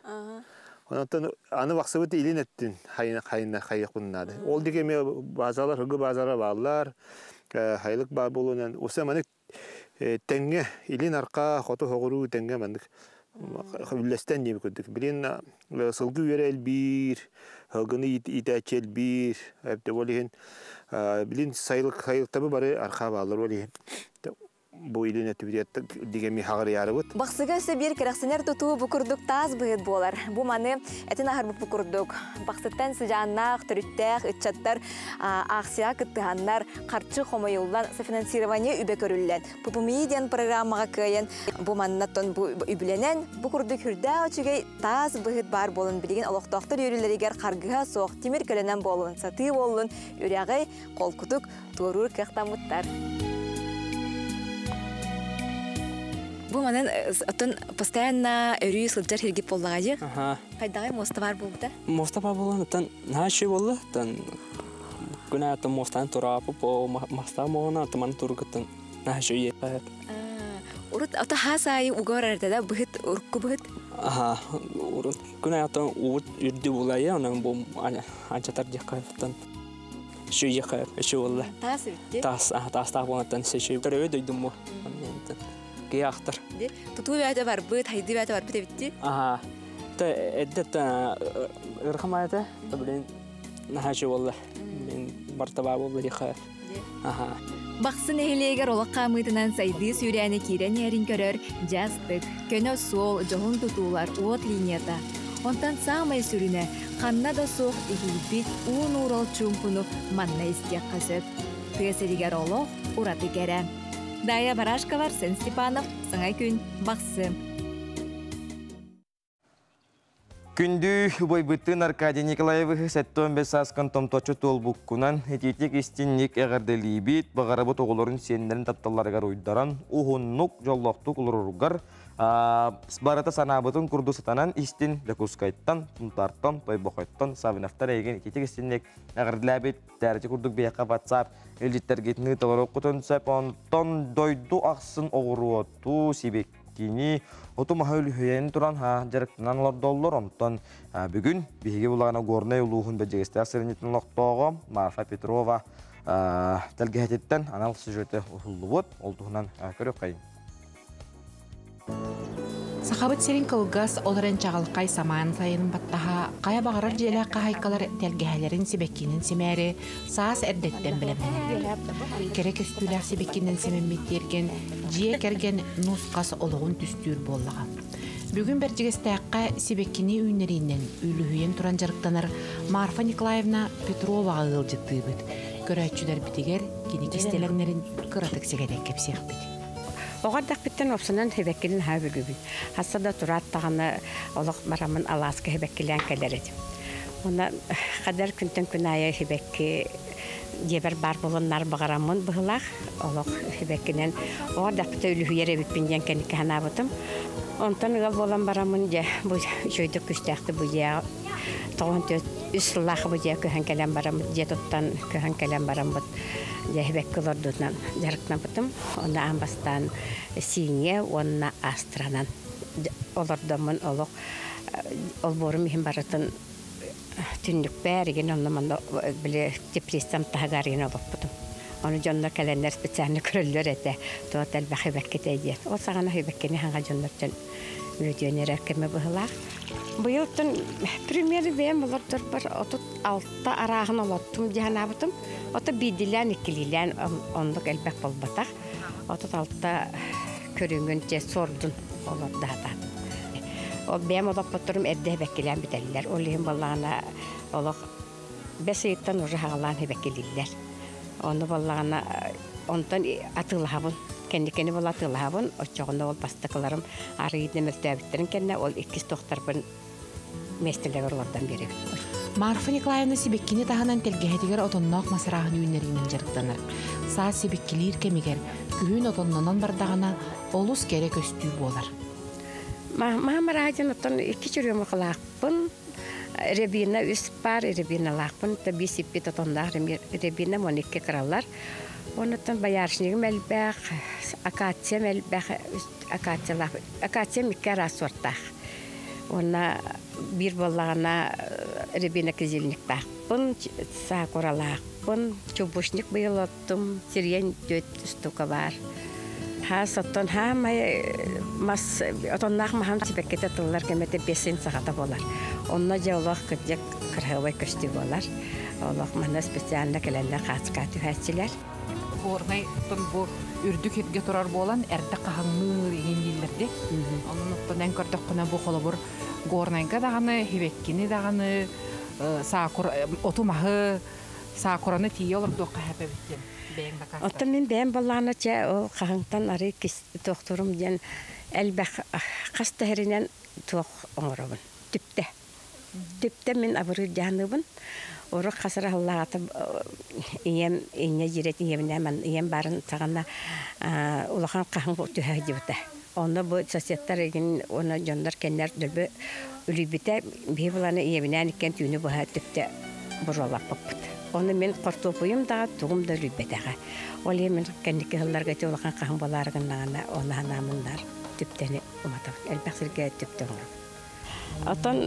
Онтон аны бахсыбыт илин өттүн хайына хайына хайыахпын наада. Ол диэки эмиэ базалар, хыгы базара бааллар, хайылык баар буолуонан, уса маннык тэҥҥэ илин арка, хоту хоҕуруу тэҥҥэ маннык үллэстэн диэби курдук. Билин сылгы үөрэ элбиир, сылгыны иитээччи элбиир, эбэтэ ол иһин билин сайылык сайылыктабы бары архаа бааллар ол иһин бу илин өттүбүтүгэр дигеми хаҕырыйаарыбыт. Бахсыга өссө биир кэрэхсэнэр тутуу бу курдук таас быһыт буолар. Бу маны этин аһарбыт курдук. Бахсыттан сыдьааннаах, төрүттээх ыччаттар аахсыйаҕа кыттыһаннар, харчы хомуйуллан, софинансирование үбэ көрүллэн, ППМИ диэн программаҕа кыайан, бу маннаттан бу үбүлэнэн, бу курдук үрдээх үчүгэй таас быһыт баар буолан билигин олохтоохтор үөрүүлэригэр харгыһа суох тимир көлөнөн буоллун, сатыы буоллун, үрэҕи холкутук туоруур кыахтаммыттар. Бу манан оттон постоянно өрүү сылдьар хиргип буоллаҕа дии. Хайдаҕай муоста баар буолбута? Муоста баар буолан оттон наһаа үчүгэй буолла. Оттон күн аайы муостаны тураапып, мастаах буолана оттон маны тургуттан наһаа үчүгэй. Урут ото хаас аайы уга барар да быһыт урукку быһыт? Аха, урут күн аайы оттон уут үрдү булайы, онон бу анчатар диэххэ оттон үчүгэй үчүгэй буолла. Таас эбитти? Таас, таастаах буолан үчүгэй. Төрөбүт дойдум бу. Киһи ахтар. Тутуу бэйэтэ барбыт, хайдыы бэйэтэ барбыт эбитти? Аха. Та эдде та ырхамаята, та блин наһаа үчүгэй буолла. Блин бартаба буолла диэхэ. Аха. Бахсы нэһилиэгэр олох хаамыытынан сайдыы сүүрээни киирэн иһэрин көрөр дьастык, көнө суол, дьоһун тутуулар, уот линията. Онтон саамай сүрүнэ, ханна да суох иһийбит уу нуурал чуумпуну манна истиэххэ сөп. Тыа сиригэр олох ураты кэрэ. Дая Барашкова, Арсен Степанов, Саҥа күн, Бахсы. Күндү убайбыттын Аркадий Николаевиһы 75 сааскан томточу туолбуккунан итиитик истинник эҕэрдэлиибит, баҕарабыт оҕолорун сиэннэрин тапталларыгар уйдаран, уһуннук, дьоллоохтук олороругар барыта санаабытын курдук сатанан истин Дьокуускайтан, Сунтаартан, Тойбохойтон Савиновтар эйигин итиитик истинник эҕэрдэлээбит Тээрчи курдук биһиэхэ WhatsApp илдьиттэргитин ыыталар оккутун сөп, онтон дойду ахсын оҕуруоту, сибик сибэккини, оту-маһы үлүһүйэн туран дьарыктанан олордоллор. Онтон бүгүн биһиги булаҕына Горнай улууһун Бэдьигэстээх сэлиэнньэтин олохтооҕо Марфа Петрова тэлгэһэтиттэн анал сюжеты уһуллубут. Ол туһунан көрүөххэйиҥ. Сахабыт сирин кылгас, ол эрэн чаҕылхай самаан сайынын баттаһа, хайа баҕарар дьиэлээх хаһайкалар тэлгэһэлэрин сибэккинэн симээри саас эрдэттэн бэлэмнэнэллэр. Кэрэ көстүүлээх сибэккинэн симэммит тиэргэн дьиэ кэргэн нус-хас олоҕун түстүүр буоллаҕа. Бүгүн Бэрдьигэстээххэ сибэккини үүннэриинэн үлүһүйэн туран дьарыктанар Марфа Николаевна Петроваҕа ыалдьыттыыбыт. Көрөөччүлэрбитигэр кини кистэлэҥнэрин кыратык сэгэтэн кэпсиэхпит. Оҕо эрдэхпиттэн уопсанан һибэккини наһаа бүлүүбүн. Хасса да тураат даҕаны олох бараммын алааска һибэккилээн кэлэр этим. Уонна хадар күнтэн күн аайы һибэкки дьиэбэр баар буоланнар баҕараммын быһылаах олох һибэккинэн оҕо эрдэхпиттэн үлүһүйэр эбиппин диэн кэнники санаабытым. Онтон ыал буолан бараммын дьэ бу үчүгэйдик күүстээхтик бу дьиэҕэ 94 үс сыллаах бу дьиэ көһөн кэлэн бараммыт дьиэ туттан көһөн кэлэн бараммыт дьэ һибэкки олордуутунан дьарыктаммытым. Онно аан бастаан сииньэ уонна астранан олордоммун олох олбуорум иһин барытын түннүкпэр игин онно манна били теплицам таһыгар игин олоппутум. Ону дьоннор кэлэннэр специально көрөллөр этэ. Туот элбэх хибэккитэ диэн. Ол саҕана хибэккини хаҥа дьоннортон үөдүөн эрэр кэмэ быһылаах. Быйылтан примеры бэйэм олордорбор 36 арааһын олоттум дии санаабытым. Ото биирдилээн, иккилиилээн оннук элбэх буолбатах. 36 көрүҥүн дьэ сордун олордоһатаатым. Ол бэйэм олоппотторум эрдэ эбэккилээн бүтэллэр. Ол иһин буоллаҕына олох бэс ыйыттан уже хаҕалаан эбэккилииллэр. Ону буоллаҕына онтон атыылаһабын. Кэнникини була атыылаһабын. Оччоҕуна ол бастакыларым арыйдым мөлтөөбүттэрин кэннэ ол иккис туохтарбын миэстэлэригэр олордон биэрэбин. Марфа Николаевна сибэккини таһынан тэлгэһэтигэр отонноох мас арааһын үүннэриинэн дьарыктанар. Саас сибэккилиир кэмигэр, күһүн отоннонон бардаҕына, олус кэрэ көстүү буолар. Маһам арааһа оттон икки чурюмукалаахпын, рябина үс паар рябиналаахпын, биир сиппит отонноох рябина, 12 кыралар. Онуттан боярышнигым элбэх, акациям элбэх, акациялаах, акациям икки араас суортаах. Уонна биир буоллаҕына рябина кизильниктаахпын, сакуралаахпын, чубушник быйыл оттум, сирень түөрт штука баар. Хаас оттон хаамай мас отонноох маһам сибэккитэ тыллар кэмэтэ бесин саҕата буолар. Онно дьэ олох кырдьык кырһыабай көстүү буолар. Олох манна специально кэлэннэр хаацка түһээччилэр. Горнай оттон бу үрдүк иргэ турар буолан эрдэ хаһыҥныыр иһин дииллэрди. Онон оттон эн көрдөххүнэ бу холобур Горнайга даҕаны, Хибеккини даҕаны, саакура оту-маһы саакураны тиийэ олордуохха хэпэбит диэн бэйэҥ дакаастар. Оттон мин бэйэм баллаана чэ ол хаһыҥтан арый туохтурум диэн элбэх хас тэһэринэн туох оҥоробун. Түптэ. Түптэ мин абырыыр дьаһаныбын. Урут хас эрэ ийэм инньэ дьирэт ийэбинээн ийэм баарын саҕана улахан хаһыҥ түһэ сылдьыбыта. Онно бу соседтар игин уонна дьоннор кэннэр дөлбө үлүйбүтэ биһи буланы ийэбинээн иккиэн түүнү быһа түптэ буруолаппыппыт. Ону мин хортуопуйум да тугум да үлүйбэтэҕэ. Ол иһин мин кэнники сылларга ити улахан хаһыҥ буолаары гыннаҕына оны санаамыннар түптэни уматабын. Элбэх сиргэ түптэ оҥоробун. Оттон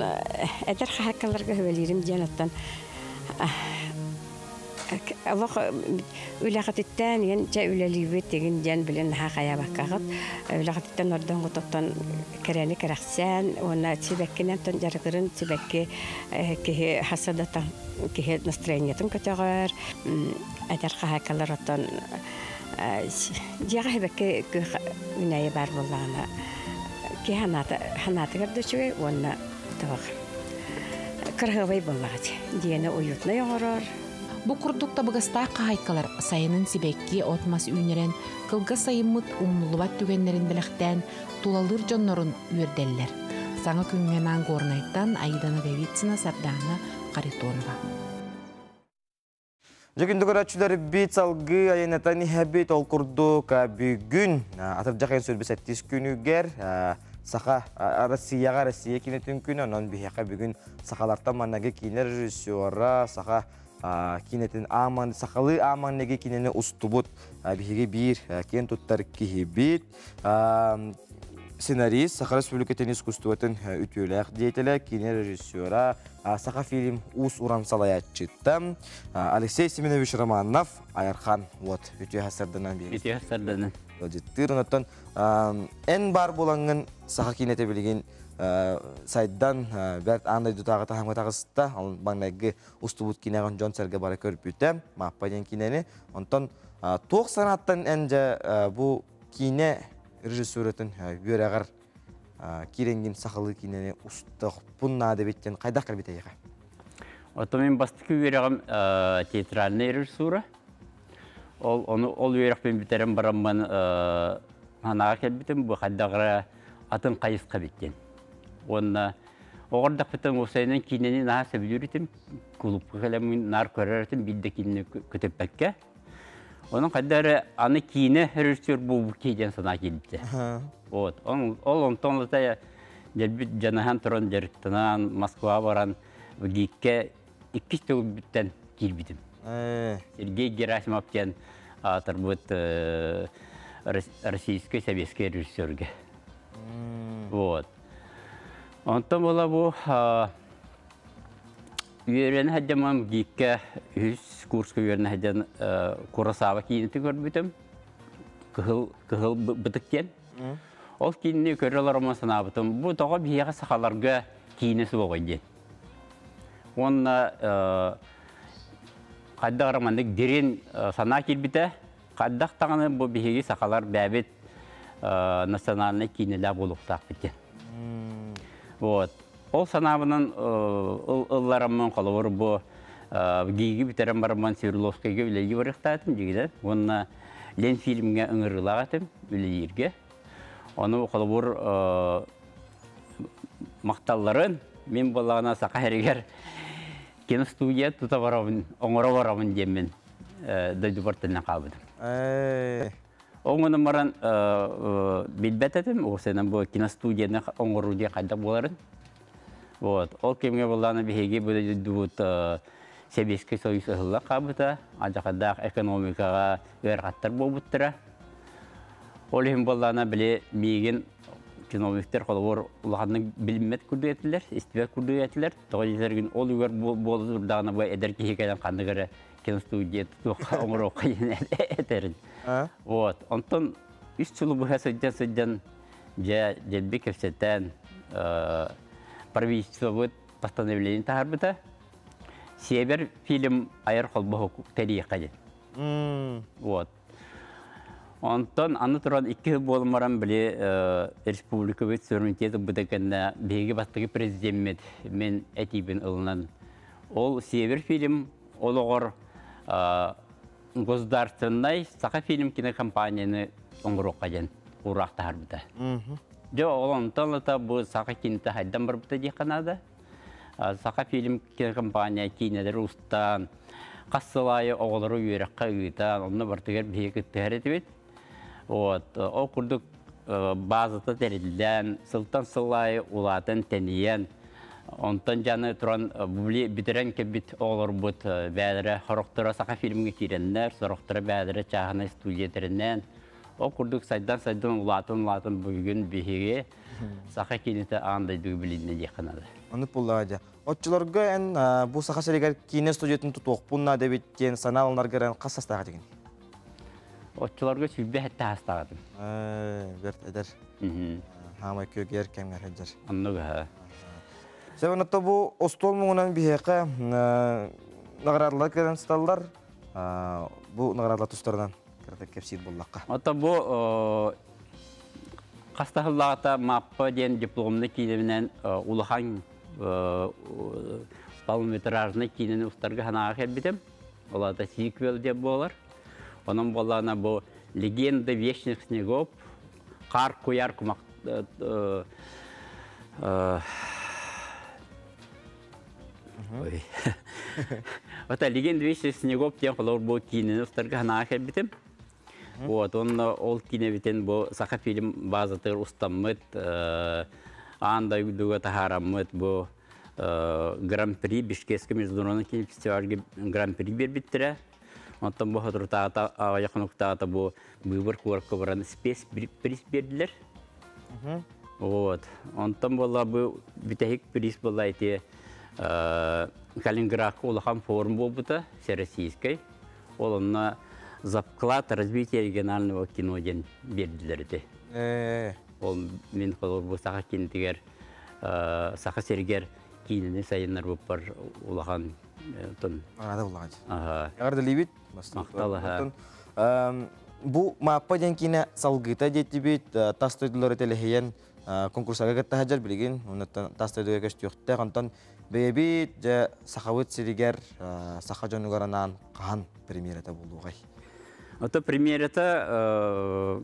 эдэр хаһаайкаларга сүбэлиирим диэн оттон олох үлэҕититтэн иһин чэ үлэлиибит игин диэн билин наһаа хайаабаккаҕыт үлэҕититтэн ордоҥҥут оттон кэрэни кэрэхсээн уонна сибэккинэн тон дьарыгырын сибэкки киһи хасадатан киһи настроениетын көтөҕөр эдэр хаһаайкалар оттон дьиэҕэ сибэкки күөх үүнээйи баар буоллаҕына киһи санаата санаатыгар да үчүгэй уонна туох кыраһыабай буоллаҕа дьиэни уютнай оҥорор. Бу курдук табыгастаах хаһаайкалар сайынын сибэкки от-мас үүннэрэн, кылгас сайыммыт умнуллубат түгэннэрин бэлэхтээн, тулалыыр дьоннорун үөрдэллэр. Саҥа күҥҥэ анаан Горнайтан Аида Ноговицына, Сардаана Харитонова. Дьэ күндү көрөөччүлэрбит салгыы айанатан иһэбит ол курдук бүгүн атырдьах ыйын сүүрбэ сэттис күнүгэр Саха Россияҕа Россия киинэтин күнэ онон биһиэхэ бүгүн сахалартан манныгы киинэ режиссера саха киинэтин ааман сахалыы ааманныгы киинэни устубут биһиги биир киэн туттар киһибит. сценарист, Саха Республикатын искусствотын үтүөлээх деятелэ, киинэ режиссера, Саха фильм уус-уран салайааччыта Алексей Семенович Романов, Айархан вот үтүө сарданан биир. Үтүө сарданан. Ыалдьыттыыр. Онтон эн бар буолаҥҥын саха киинэтэ билигин сайдан бэрт аан дойдутааҕы таһымҥа таҕыста. Ол маҥнайгы устубут киинэҕин дьон-сэргэ бары көрбүтэ. Мааппа диэн киинэни. Онтон туох санааттан эн дьэ бу киинэ режиссуратын үөрэҕэр киирэҥҥин сахалыы киинэни устуохпун наада эбит диэн хайдах кэлбит эйиэхэ? Оттон мин бастакы үөрэҕим театральная режиссура. Ол ону ол үөрэхпин бүтэрэн бараммын санааҕа кэлбитим бу хайдах эрэ атын хайысха эбит диэн. Уонна оҕордохпуттан уопсайынан киинэни наһаа сөбүлүүр этим. Кулуупка кэлэммин наар көрөр этим, биир да киинэни көтүппэккэ. Онон хайда эрэ аны киинэ режиссер буолбут киһи диэн санаа киирбитэ. Вот. Ол онтон ылата дьэлбит дьанаһан туран дьарыктанан Москва баран ГИКкэ иккис төгүлбүттэн киирбитим. Сергей Герасимов диэн аатырбыт российский советский режиссерге. Вот. Онтон була бу үөрэнэ сылдьаммын ГИКкэ үһүс курска үөрэнэ сылдьан Куросава киинэтин көрбүтүм. Кыһыл кыһыл бытык диэн. Ол киинини көрө олороммун санаабытым, бу тоҕо биһиэхэ сахаларга киинэ суоҕуй диэн. Уонна хайдах эрэ маннык дириҥ санаа киирбитэ. Хайдах даҕаны бу биһиги сахалар бэйэбит национальнай киинэлээх буолуохтаахпыт диэн. Вот. Ол санаабынан ыллараммын холобур бу ГИГи бүтэрэн бараммын Свердловскайга үлэлии барыахтаатым дьигинэн. Уонна Ленфильмҥэ ыҥырыылаах этим үлэлииргэ. Ону холобур махталларын мин буоллаҕына саха сиригэр киностудия тута барабын, оҥоро барабын диэммин дойдубар төннөн хаалбытым. Оҥонон баран билбэт этим, уопсайынан бу киностудияны оҥоруу диэн хайдах буоларын. Вот. Ол кэмҥэ буоллаҕына биһиги бу дойдубут Сэбиэскэй Союз ыһыллан хаалбыта, алдьархайдаах экономикаҕа ыарахаттар буолбуттара. Ол иһин буоллаҕына били миигин чиновниктар холобур улаханнык билиммэт курдук этилэр, истибэт курдук этилэр. Тоҕо диэтэргин ол үгэр буола турдаҕына бу эдэр киһи кэлэн ханнык эрэ киностудия туохха оҥоруохха диэн этэрин. Вот. Онтон үс сылы быһа сылдьан-сылдьан дьэ дьэлби кэпсэтэн правительствобыт постановление таһаарбыта. Север фильм айар холбоһук тэрийиэххэ диэн. Вот. Онтон аны туран икки сыл буолан баран били республикабыт суверенитет ылбыта кэннэ биһиги бастакы президеммит мин этиибин ылынан ол Север фильм олоҕор государственнай Саха фильм кинокомпанияны оҥоруохха диэн уураах таһаарбыта. Дьэ ол онтон ылата бу саха кинотэ хайдан барбыта диэххэ наада. Саха фильм кинокомпания киинэлэри устаан, хас сыл аайы оҕолору үөрэххэ ыытан, онно барытыгар биһиги кыттыһар этибит. Вот. Ол курдук базата тэриллэн, сылтан сыл аайы улаатан, тэнийэн, онтон дьаны туран бүтэрэн кэлбит оҕолорбут бээлэрэ сорохторо Саха фильмҥэ киирэннэр, сорохторо бээлэрэ чааһынай студия тэринэн, ол курдук сайдан-сайдан улаатан-улаатан бүгүн биһиги саха киинэтэ аан дойдуга билиннэ диэххэ наада. Ону буллаҕа дьэ. Оччолорго эн бу Саха сиригэр киинэ студиятын тутуохпун наада эбит диэн санаа ылынаргар эн хас састаах этигин? Оччолорго 27 састаах этим. Бэрт эдэр. Хаамай күөгэр кэмҥэр сылдьар. Оннук аһа. Себенотто бу остуол муҥунан биһиэхэ наградалар кэлэн сыталлар. Бу наградалар тустарынан кыратык кэпсиир буоллахха. Ото бу хас да сыллааҕыта Мааппа диэн дипломнай киинэбинэн улахан полнометражнай киинэни устарга санааҕа кэлбитим. Ол аата сиквел диэн буолар. Онон буоллаҕына бу «Легенда вечных снегов» хаар куйаар кумах Ой. Ота «Легенда вечных снегов» диэн холобур бу киинэни устарга санааҕа кэлбитим. Вот, онно ол киинэбитин бу Саха фильм базатыгар устаммыт, аан дойдуга таһаараммыт бу Гран-при Бишкекский международный кинофестивальга Гран-при биэрбиттэрэ. Онтон бу соторутааҕыта аҕыйах хонуктааҕыта бу быыбар куоракка баран спецприз биэрдилэр. Вот. Онтон буолла бу бүтэһик приз буолла ити Калининградка улахан форум буолбута, всероссийскай. Ол онно за вклад развития регионального кино диэн биэрдилэр ити. Ол мин холобур бу саха кинитигэр саха сиригэр киинэни сайыннарбыппар улахан тон. Аада улахан. Эҕэрдэлиибит. Махтал. Бу Мааппа диэн киинэ салгыыта диэтибит, тас дойдулары тэлэһийэн конкурсага кытта сылдьар билигин, оннуттан тас дойдуга көстүөхтээх. Онтон бэйэбит дьэ сахабыт сиригэр саха дьонугар анаан хаһан премьерата буолуоҕай? Ото премьерата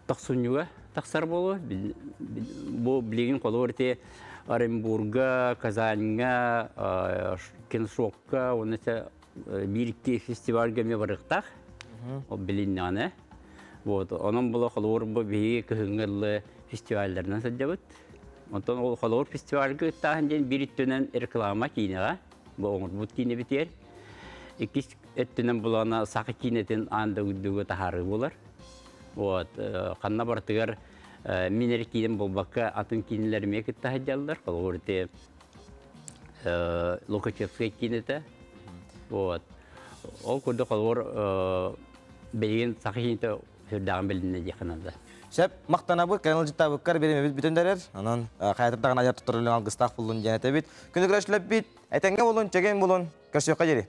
тохсунньуга тахсар буолуо. Бу билигин холобур ити Оренбурга, Казаньҥа, Киншокка уонна биир-икки фестивальга эмиэ барыахтаах. Ол билиннэҕинэ. Вот, онон була холобур бу биһиги кыһыҥҥы ыллы фестивалларынан сылдьабыт. Онтон ол холобур фестивальга ыттааһын диэн биир өттүнэн реклама киинэҕэ, бу оҥорбут киинэбитигэр. Иккис өттүнэн булана саха киинэтин аан дойдуга таһаарыы буолар. Вот, ханна барытыгар мин эрэ киинэм буолбакка атын киинэлэр эмиэ кытта сылдьаллар. Холобур ити Лукачевскай киинэтэ. Вот. Ол курдук холобур билигин саха киинэтэ сүрдээҕин билиннэ диэххэ наада. Сөп, махтанабыт, кэлэн ылдьыттаабыккар бириэмэбит бүтэн дэрэр. Онон хайатырдаҕына айар туттар үлэҥ алгыстаах буллун диэн этэбит. Күнү көрөшлөппүт, этэҥҥэ булун, чэгиэн булун, көрсүөххэ диэри.